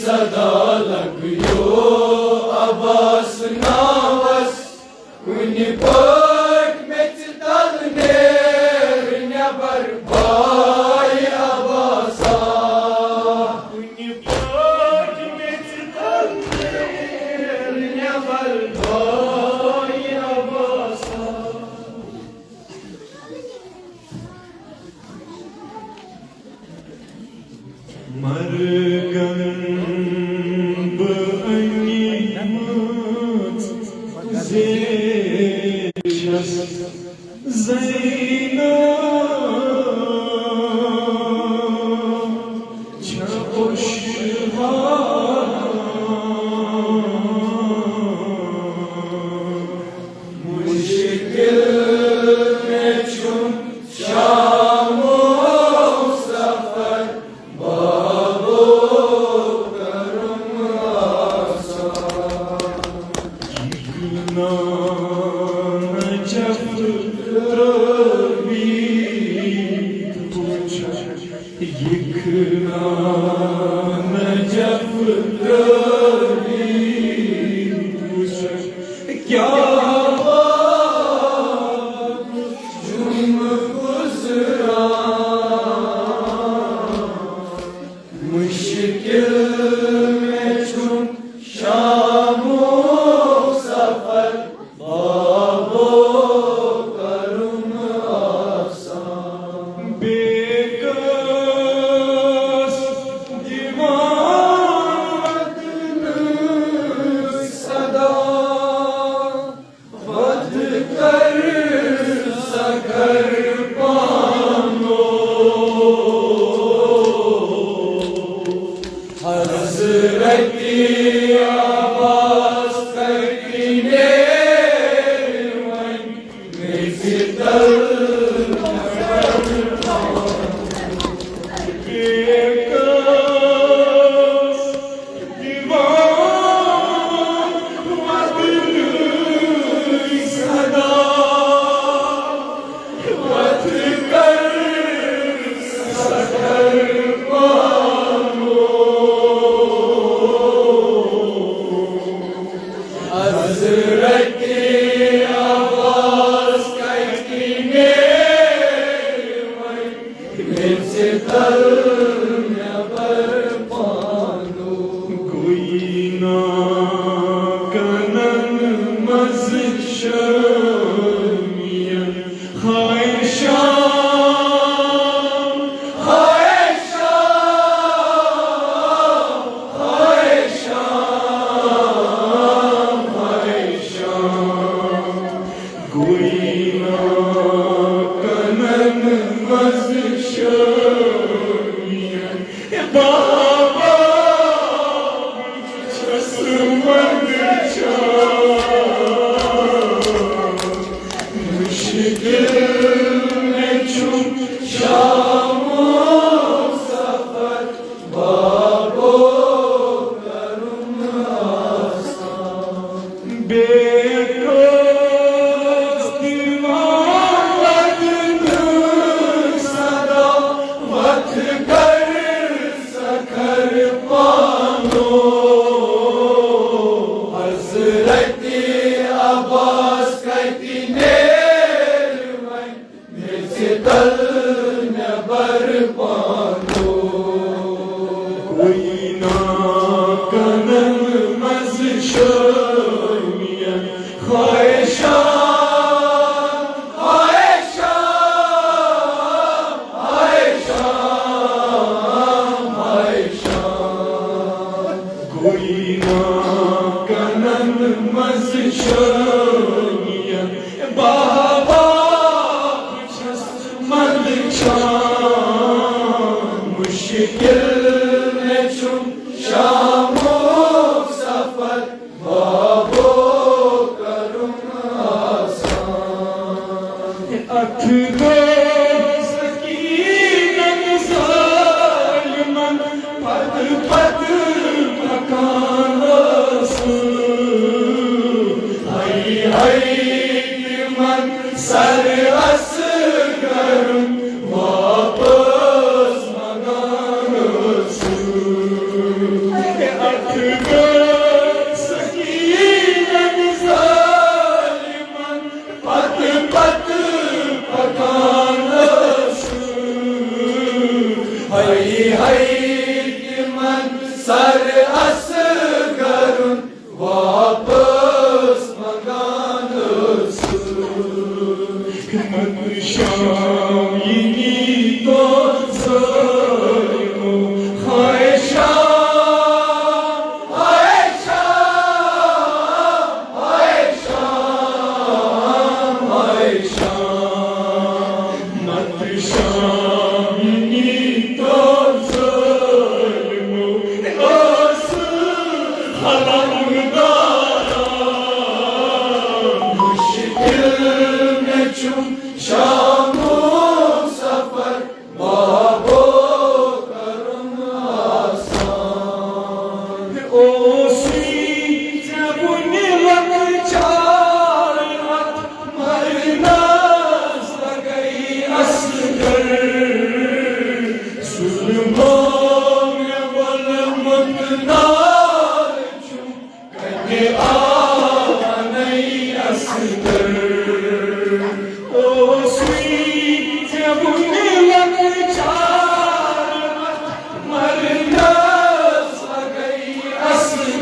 صدا لگیو عباس ناوس۔ کُنہِ پٲٹھۍ میٚژِ تل نیر نٮ۪بر بایہِ عباسا۔ کُنہِ پٲٹھۍ میٚژِ تل نیر نٮ۪بر بایہِ عباسا۔ مرگن بہٕ أنِمٕژ زیچھس زینب چھےٚ پُشوان۔ مُشکِل مےٚ چھُم شامُک سفر بابو کرم آسان۔ یہِ کٕنان جفت ترٲوِتھ وٕچھ، یہِ کٕنان جفت ترٲوِتھ وٕچھ، کیٛاہ چھُم گُزران۔ مُشکِل مےٚ چھُم شامُک سفر بابو کرُن آسان۔ بیٚیہِ کٲنٛسہِ دِوان نہٕ صدا۔ وَتھ کر سا کر پانو حضرت عباس کر کِنۍ وۄنۍ میٚژِ تل۔ بیٚیہِ کٲنٛسہِ دِوان شٲمیَن۔ ہاے شام، ہاے شام، ہاے شام، ہاے شام۔ گویی نا کنن مز شٲمیَن۔ بابا، بہٕ چھَس منٛدچھان۔ مُشکِل مےٚ چھُم شامُک سفر، بابو کرُن آسان۔ بیٚیہِ کٲژ دِوان لدنہٕ صدا، وتھ کر سکھر پانو۔ حضرت عباس کتہِ نیرِ وۄنۍ؟ میٚژِ تل نٮ۪بر پانو۔ گویی نا کنن مز شٲمیَن۔ ہاے شام، ہاے شام، ہاے شام، ہاے شام۔ گویی نا کنن مز شٲمیَن۔ بابا، بہٕ چھَس منٛدچھان۔ مُشکِل مےٚ چھُم شامُک سفر، بابو کرُن آسان۔ اتھ گوٚو سکیٖنن ظٲلمن پتہٕ پتہٕ پکان ٲسٕم۔ ہاے ہاے تِمن سر اصغرن واپس منٛگان ٲسٕم۔ اتھ گٔے سکیٖنن ظٲلمن پتہٕ پتہٕ پکان ٲسٕم۔ ہاے ہاے تِمن سر اصغرن واپس منٛگان ٲسٕم۔ ہمت شام یہِ نیٖتو ظٲلمو۔ ہاے شام، ہاے شام، ہاے شام، ہاے شام۔ مت شام یہِ نیٖتو ظٲلمو۔ ٲس خلق داران۔ مُشکِل مےٚ چھُم شامُک سفر، بابو کرُن آسان۔ اوسُے ژےٚ وُنہِ لۄکچار، اتھ مرنس لگے اصغر۔ ظلمو مےٚ ووٚنمُت نار چھُم، کتہِ آو نَے اصغر؟ اوسُے ژےٚ وُنہِ لۄکچار، مرنس لگے اصغر۔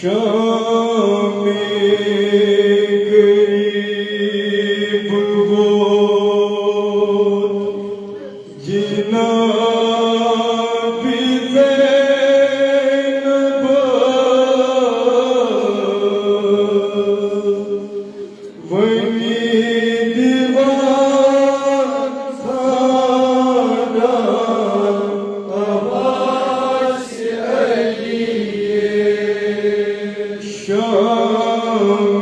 شام غریب ووت جناب زینب، وۄنۍ دیوان ژھانڈان عباس علی۔ شام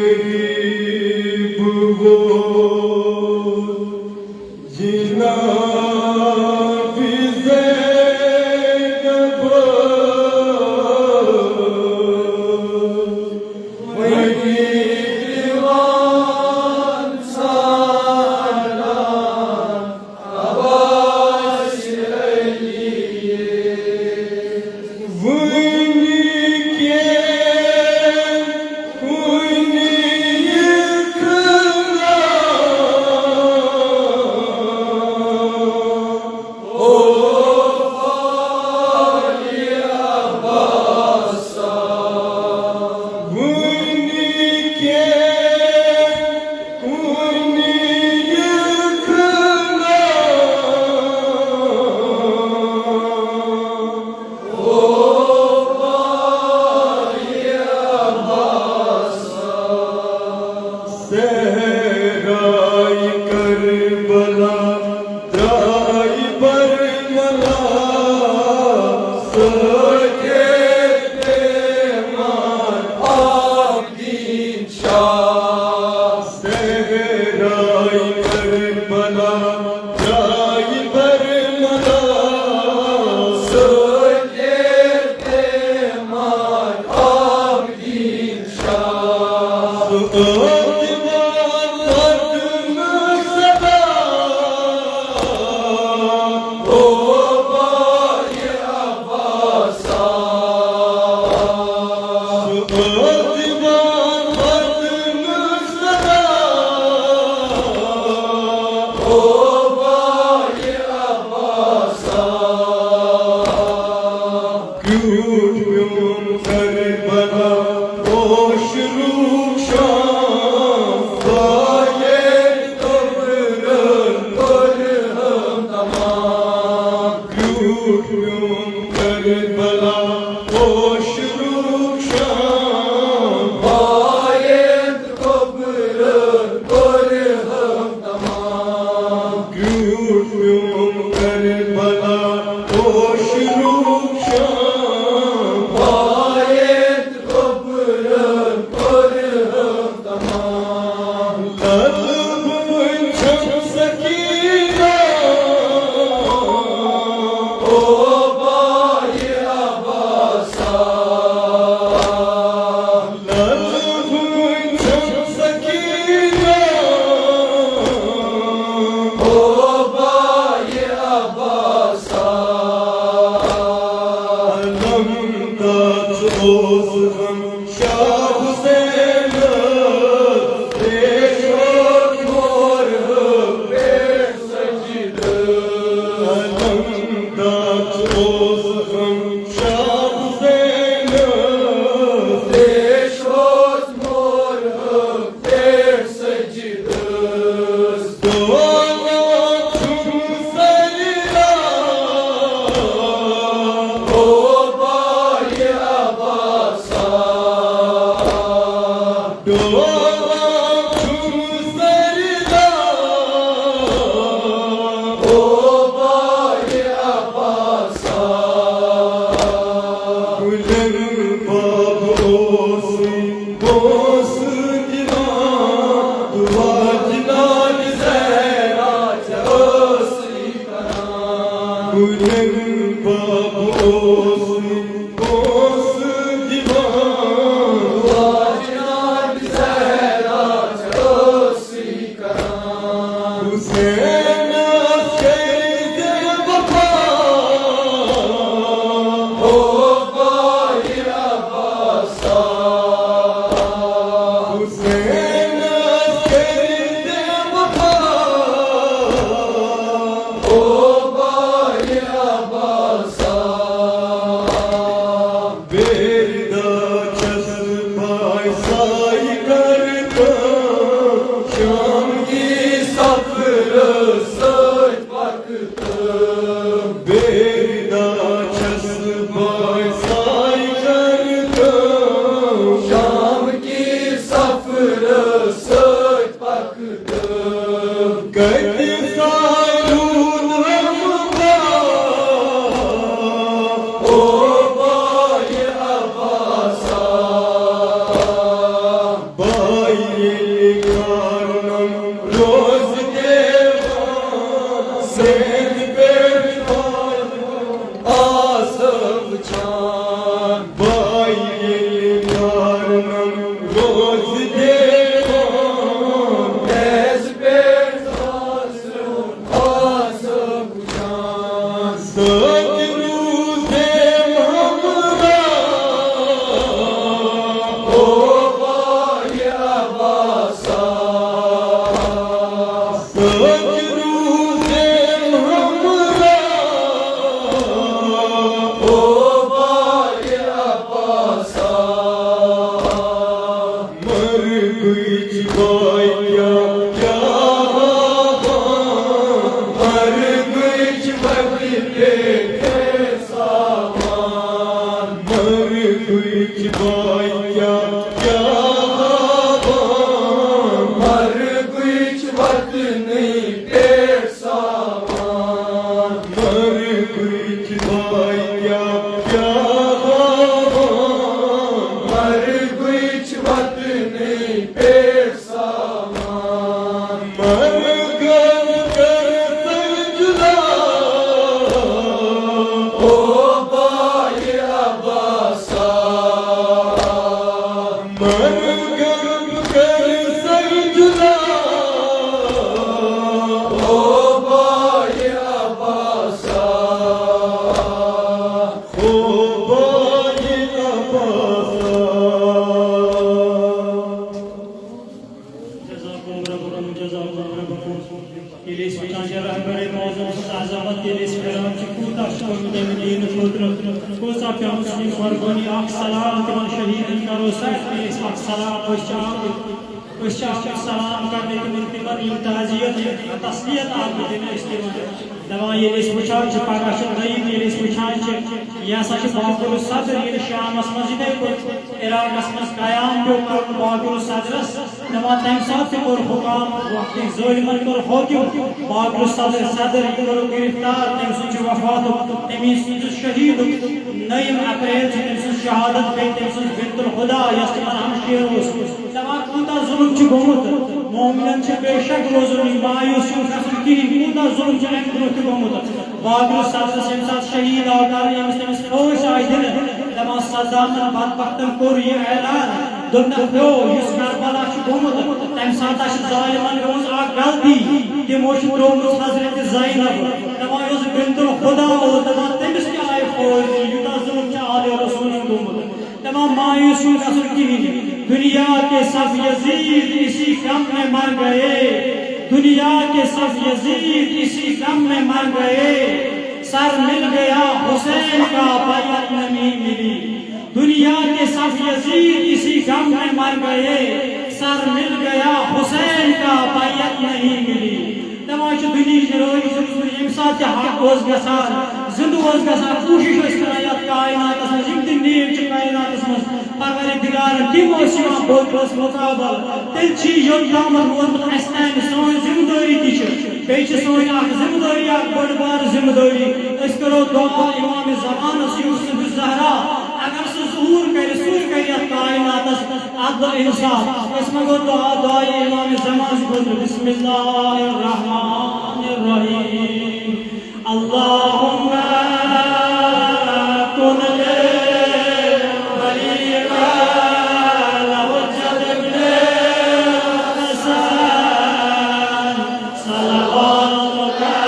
غریب ووت جناب زینب، وۄنۍ دیوان ژھانڈان عباس علی۔ وٕنہِ کینٛہہ کُنہِ یِتھ نہٕ۔ او عباس، وٕنہِ کینٛہہ کُنہِ یِتھ نہٕ۔ صحرائے کربلا درٛاے برملا، سٲتھے پیمان عابدین شاہ۔ صحرائے کربلا درٛاے برملا، سٲتھے پیمان عابدین شاہ۔ سُہ ٲس دِوان وَدُن صدا، او بایہِ عباسا۔ سُہ ٲس دِوان وَدُن صدا، او بایہِ عباسا۔ کیُتھ پیوٚم کربلا پوش روٗخ شام، روز دے کون ایس پہ آسم جان۔ سچ روز دے محمد او بھائی عباسا۔ سچ روز دے محمد او بھائی عباسا۔ مرگٕچ بایہِ کیٛاہ ہاوان، مرگٕچ وتہِ پیٚٹھے سامان۔ مرگٕچ بایہِ کیٛاہ ہاوان، مرگٕچ وتنٕے پیٚٹھ سامان۔ مرگٕچ بایہِ کیٛاہ ہاوان، مرگٕچ وتنٕے پیٚٹھ سامان۔ مرگن کر سجدہ او بھائی عباسا۔ مرگن کر سجدہ او بھائی عباسا۔ او بھائی عباسا۔ جزاکم ربکم، جزاکم ربکم۔ ییٚلہِ أسۍ وٕچھان چھِ رہبر معظم سٕنٛز عظمت، ییٚلہِ أسۍ پھِران چھِ، کوٗتاہ چھُ کوٚرمُت اَمہِ دیٖنہٕ خٲطرٕ، کۭژاہ پیٚمٕژ یِم قۄربٲنی۔ اکھ سلام تِمن شہیٖدن کرو سا، ییٚلہِ أسۍ اکھ سلام، أسۍ چھِ آمٕتۍ، أسۍ چھِ آمٕتۍ سلام کرنہِ تِمن، تِمن یِم تعزیت، یِم تسلیت آمٕتۍ دِنہٕ أسۍ تِمن۔ دپان ییٚلہِ أسۍ وٕچھان چھِ، پگاہ چھُ نٔیِم، ییٚلہِ أسۍ وٕچھان چھِ، یہِ ہسا چھُ باقر الصدر، ییٚلہِ شامس منٛز یِتھے پٲٹھۍ عراقس منٛز قیام پیوٚو کرُن باقر الصدرس۔ دپان تمہِ ساتہٕ تہِ کوٚر حکام، وقتٕکۍ ظٲلمن کوٚر حٲکِم باقر الصدر صدر، یہِ کوٚرُکھ گرفتار، تٔمۍ سُنٛد چھُ وفاتُک، تٔمی سُنٛد چھُ شہیٖدُک۔ نٔیِم اپریل چھِ تٔمۍ سٕنٛز شہادت، بیٚیہِ تٔمۍ سٕنٛز بنت الخدا، یۄس تِمن ہمشیر اوس۔ دپان کوٗتاہ ظلم چھُ گوٚمُت، مومنن چھُ بے شک روزُن، یہِ مایوس چھُنہٕ گژھُن کِہیٖنۍ، کوٗتاہ ظلم چھُ اَمہِ برٛونٛہہ تہِ گوٚمُت۔ باقر الصدر ییٚمہِ ساتہٕ شہیٖد آو کرنہٕ، ییٚمِس تٔمِس فوج آیہِ دِنہٕ، دپان صدامن بدبختن کوٚر یہِ اعلان، دوٚپنکھ، ہیو، یُس کربلا چھُ گوٚمُت، تمہِ ساتہٕ چھِ ظالمن گٔمٕژ اکھ غلطی، تِمو چھِ ترٛوومُت حضرت زینب۔ دپان یۄس بنت الخدا اوس، دپان تٔمِس تہِ آیہِ فوج دِنہٕ، یوٗتاہ ظلم چھُ آلِ رسولن گوٚمُت۔ دپان مایوس چھُنہٕ گژھُن کِہیٖنۍ۔ دنیا کے سب یزید اسی غم میں مر گئے، دنیا کے سب یزید اسی غم میں مر گئے، سر مل گیا حسین کا بیعت نہیں ملی۔ دنیا کے سب یزید اسی غم میں مر گئے، سر مل گیا حسین کا بیعت نہیں ملی۔ دپان چھِ دُنیہٕچ رٲوی زٕ ژور، ییٚمہِ ساتہٕ تہِ حق اوس گژھان، زِندٕ اوس گژھان، کوٗشِش ٲسۍ کران یَتھ کائناتَس منٛز، یِم تہِ نیک چھِ کائناتَس منٛز، پروردگارَن تِم ٲسۍ یِوان بوٚد ٲس مُقابل۔ تیٚلہِ چھِ یوٚت تامَتھ ووتمُت اَسہِ تام، سٲنۍ ذمہٕ دٲری تہِ چھِ، بیٚیہِ چھِ سٲنۍ اَکھ ذمہٕ دٲری، اَکھ بٔڑ بار ذمہٕ دٲری۔ أسۍ کَرو دُعا اِمام زمانَس یوٗسف الزہرا، اگر سُہ ظہوٗر کَرِ، سُے کَرِ یَتھ کائناتَس عدل انصاف۔ أسۍ منٛگو دعا، دعایہِ امام زمان خٲطرٕ۔ بسم اللہ الرحمن الرحیم۔ اللہم کن لولیک الحجۃ ابن الحسن صلوات اللہ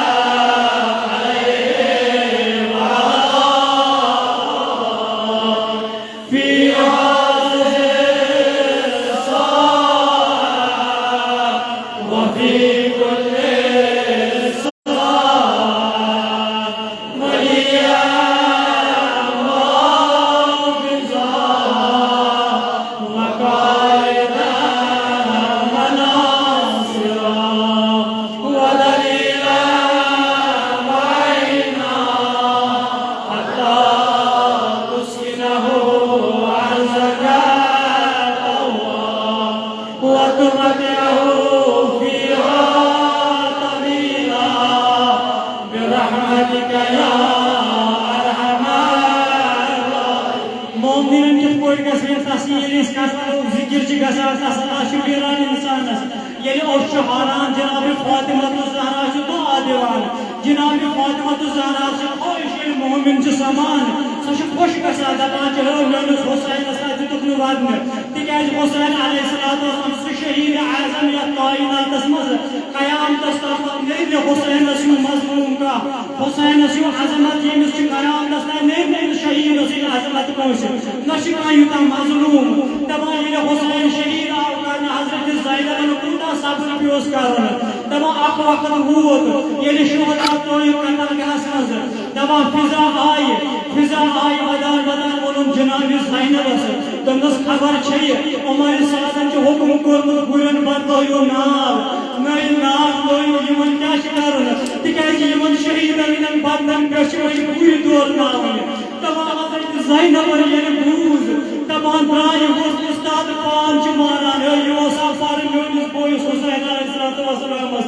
علیہ وعلی في هذه الساعة وفي كل ساعة، وليا وحافظا وقائدا وناصرا ودليلا وعينا، حتى تسكنه أرضك طوعا وتمتعه فيها طويلا برحمتك يا أرحم الراحمين۔ مومنن کِتھ پٲٹھۍ گژھِ وۄنۍ تسکین؟ ییٚلہِ أسۍ کتھ کرو، ذکر چھِ گژھان، تسلا چھُ میلان انسانس۔ ییٚلہِ أچھ چھِ ہاران، جناب فاطمہ الزہرا چھِ دعا دِوان، جناب فاطمہ الزہرا چھِ خٲہِش، ییٚلہِ مومن چھِ سمان، سُہ چھُ خۄش گژھان، دَپان چھُ، "ہو، میٲنِس حُسینَس نہ دِتُکھ نہٕ وَدنہٕ"، تِکیٛازِ حُسین علیہ الصلوۃ والسلام چھُ شہیٖد اعظم یَتھ کائناتَس منٛز۔ قیامتَس تام نیرِ نہٕ حُسینَس ہیوٗ مظلوٗم کانٛہہ، حُسینَس ہیوٗ عظمت ییٚمِس چھِ قیامتَس تام، نیرِ نہٕ أمِس شہیٖدَس ہیوٗ عظمت کٲنٛسہِ۔ نہ چھُ کانٛہہ یوٗتاہ مظلوٗم۔ دَپان ییٚلہِ حُسین شہیٖد آو کرنہٕ، حضرت زینبَن کوٗتاہ صبر پیوس کرُن۔ دَپان اَکھ وقت ووت، ییٚلہِ شُہدا ترٛٲوِکھ قتل گاہَس منٛز، دَپان فضا آیہِ، فضا آیہِ ودان ودان ووٚنُن جناب زینبَس، دوٚپنَس، "خبر چھیہِ، عمر سعدَن چھُ حُکُم کوٚرمُت گُرٮ۪ن بدلٲیِو ناو، نٔوۍ ناو لٲیِو، یِمَن کیٛاہ چھُ کَرُن؟ تِکیٛازِ یِمَن شہیٖدَن ہٕنٛدٮ۪ن بدنَن پٮ۪ٹھ چھِ وۄنۍ گُرۍ دورناوٕنۍ۔" دَپان حضرت زینبَن ییٚلہِ بوٗز، دَپان درٛاے، یُس اُستاد پان چھُ مانان، ہے، یہِ اوس آسان میٲنِس بٲیِس حُسین علیہ الصلوۃ والسلامَس۔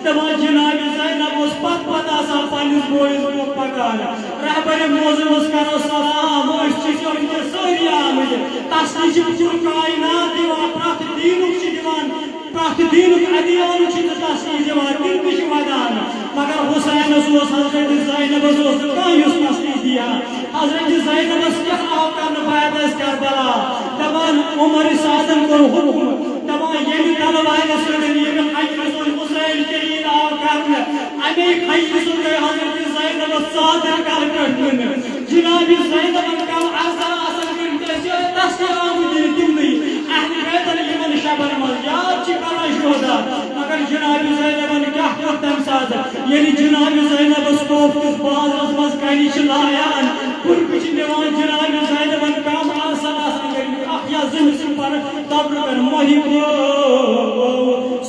دَپان جناب زینب اوس پتہٕ پتہٕ آسان پننِس بٲیِس برونٛہہ پکان۔ رہبر معظم اوس کران سلام، أسۍ چھِ وٕنکیٚس سٲری آمٕتۍ۔ تسلی چھِ پوٗرٕ کائنات دِوان، پرٛٮ۪تھ دیٖنُک چھِ دِوان، پرٛٮ۪تھ دیٖنُک ادیان چھِ تہٕ تسلی دِوان، تِم تہِ چھِ ودان۔ مگر حُسینَس اوس، حضرت زینبَس اوس نہٕ کانٛہہ یُس تسلی دِیا۔ حضرت زینبَس کیٛاہ آو کرنہٕ بعد ٲس کربلا؟ دَپان عمر سعدَن کوٚر حُکُم، دَپان ییٚمہِ تلوارِ سۭتۍ ییٚمہِ خنجرٕ سۭتۍ حُسین شہیٖد آو کرنہٕ، اَمے خنجرٕ سۭتۍ گٔے حضرت زینبَس ژادر کَلہٕ پٮ۪ٹھ نِنہٕ۔ جناب زینبَن کم عرضہ آسان کٔرمٕتۍ ٲسۍ، یہِ تسلی آمٕتۍ دِنہٕ تِمنٕے اہلِ بیتَن یِمَن شبَن منٛز یاد چھِ کران شُہدا۔ مگر جناب زینبَن کیٛاہ کوٚر تَمہِ ساتہٕ؟ ییٚلہِ جناب زینبَس کوف کِس بازرَس منٛز کَنہِ چھِ لایان، پُرکہٕ چھِ نِوان، جناب زینبَن کم آسان آسان کٔرمٕتۍ اَکھ یا زٕ مِصرٕ پَرٕ تَبرُکَن محبو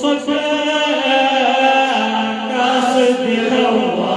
سۄ کَس دِلوا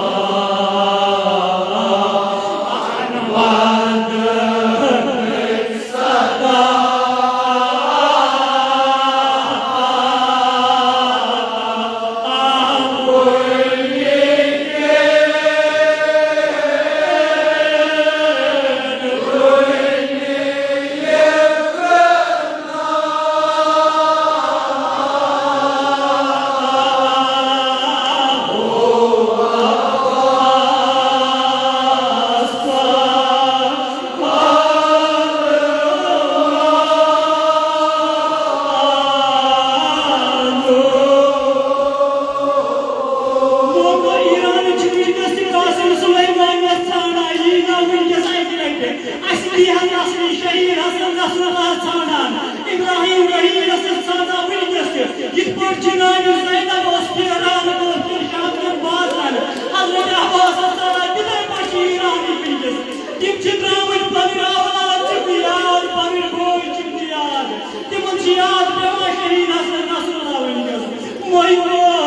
موقع ایران چھُ وٕنکیٚس تہِ قاسم سلیمانیَس ژھانڈان، یی نا وٕنکیٚس اَکہِ لَٹہِ۔ اَسہِ دی ہا نسلی شہید حسن نصراللہ ژھانڈان، ابراہیم رحیٖم ٲسِس ژھانڈان وٕنکیٚس تہِ۔ یِتھ پٲٹھۍ جناب زینب اوس پھیران، اوس پھیران شام کٮ۪ن بازرَن، حضرت عباسَس ژھانڈان، تِتھَے پٲٹھۍ چھِ ایران وٕنکیٚس۔ تِم چھِ درٛامٕتۍ، پنٕنۍ اولاد چھِکھ یاد، پنٕنۍ بٲے چھِکھ یاد۔ تِمن چھِ یاد پٮ۪وان شہید حسن نصراللہ وٕنکیٚس۔ مٔنٛزۍ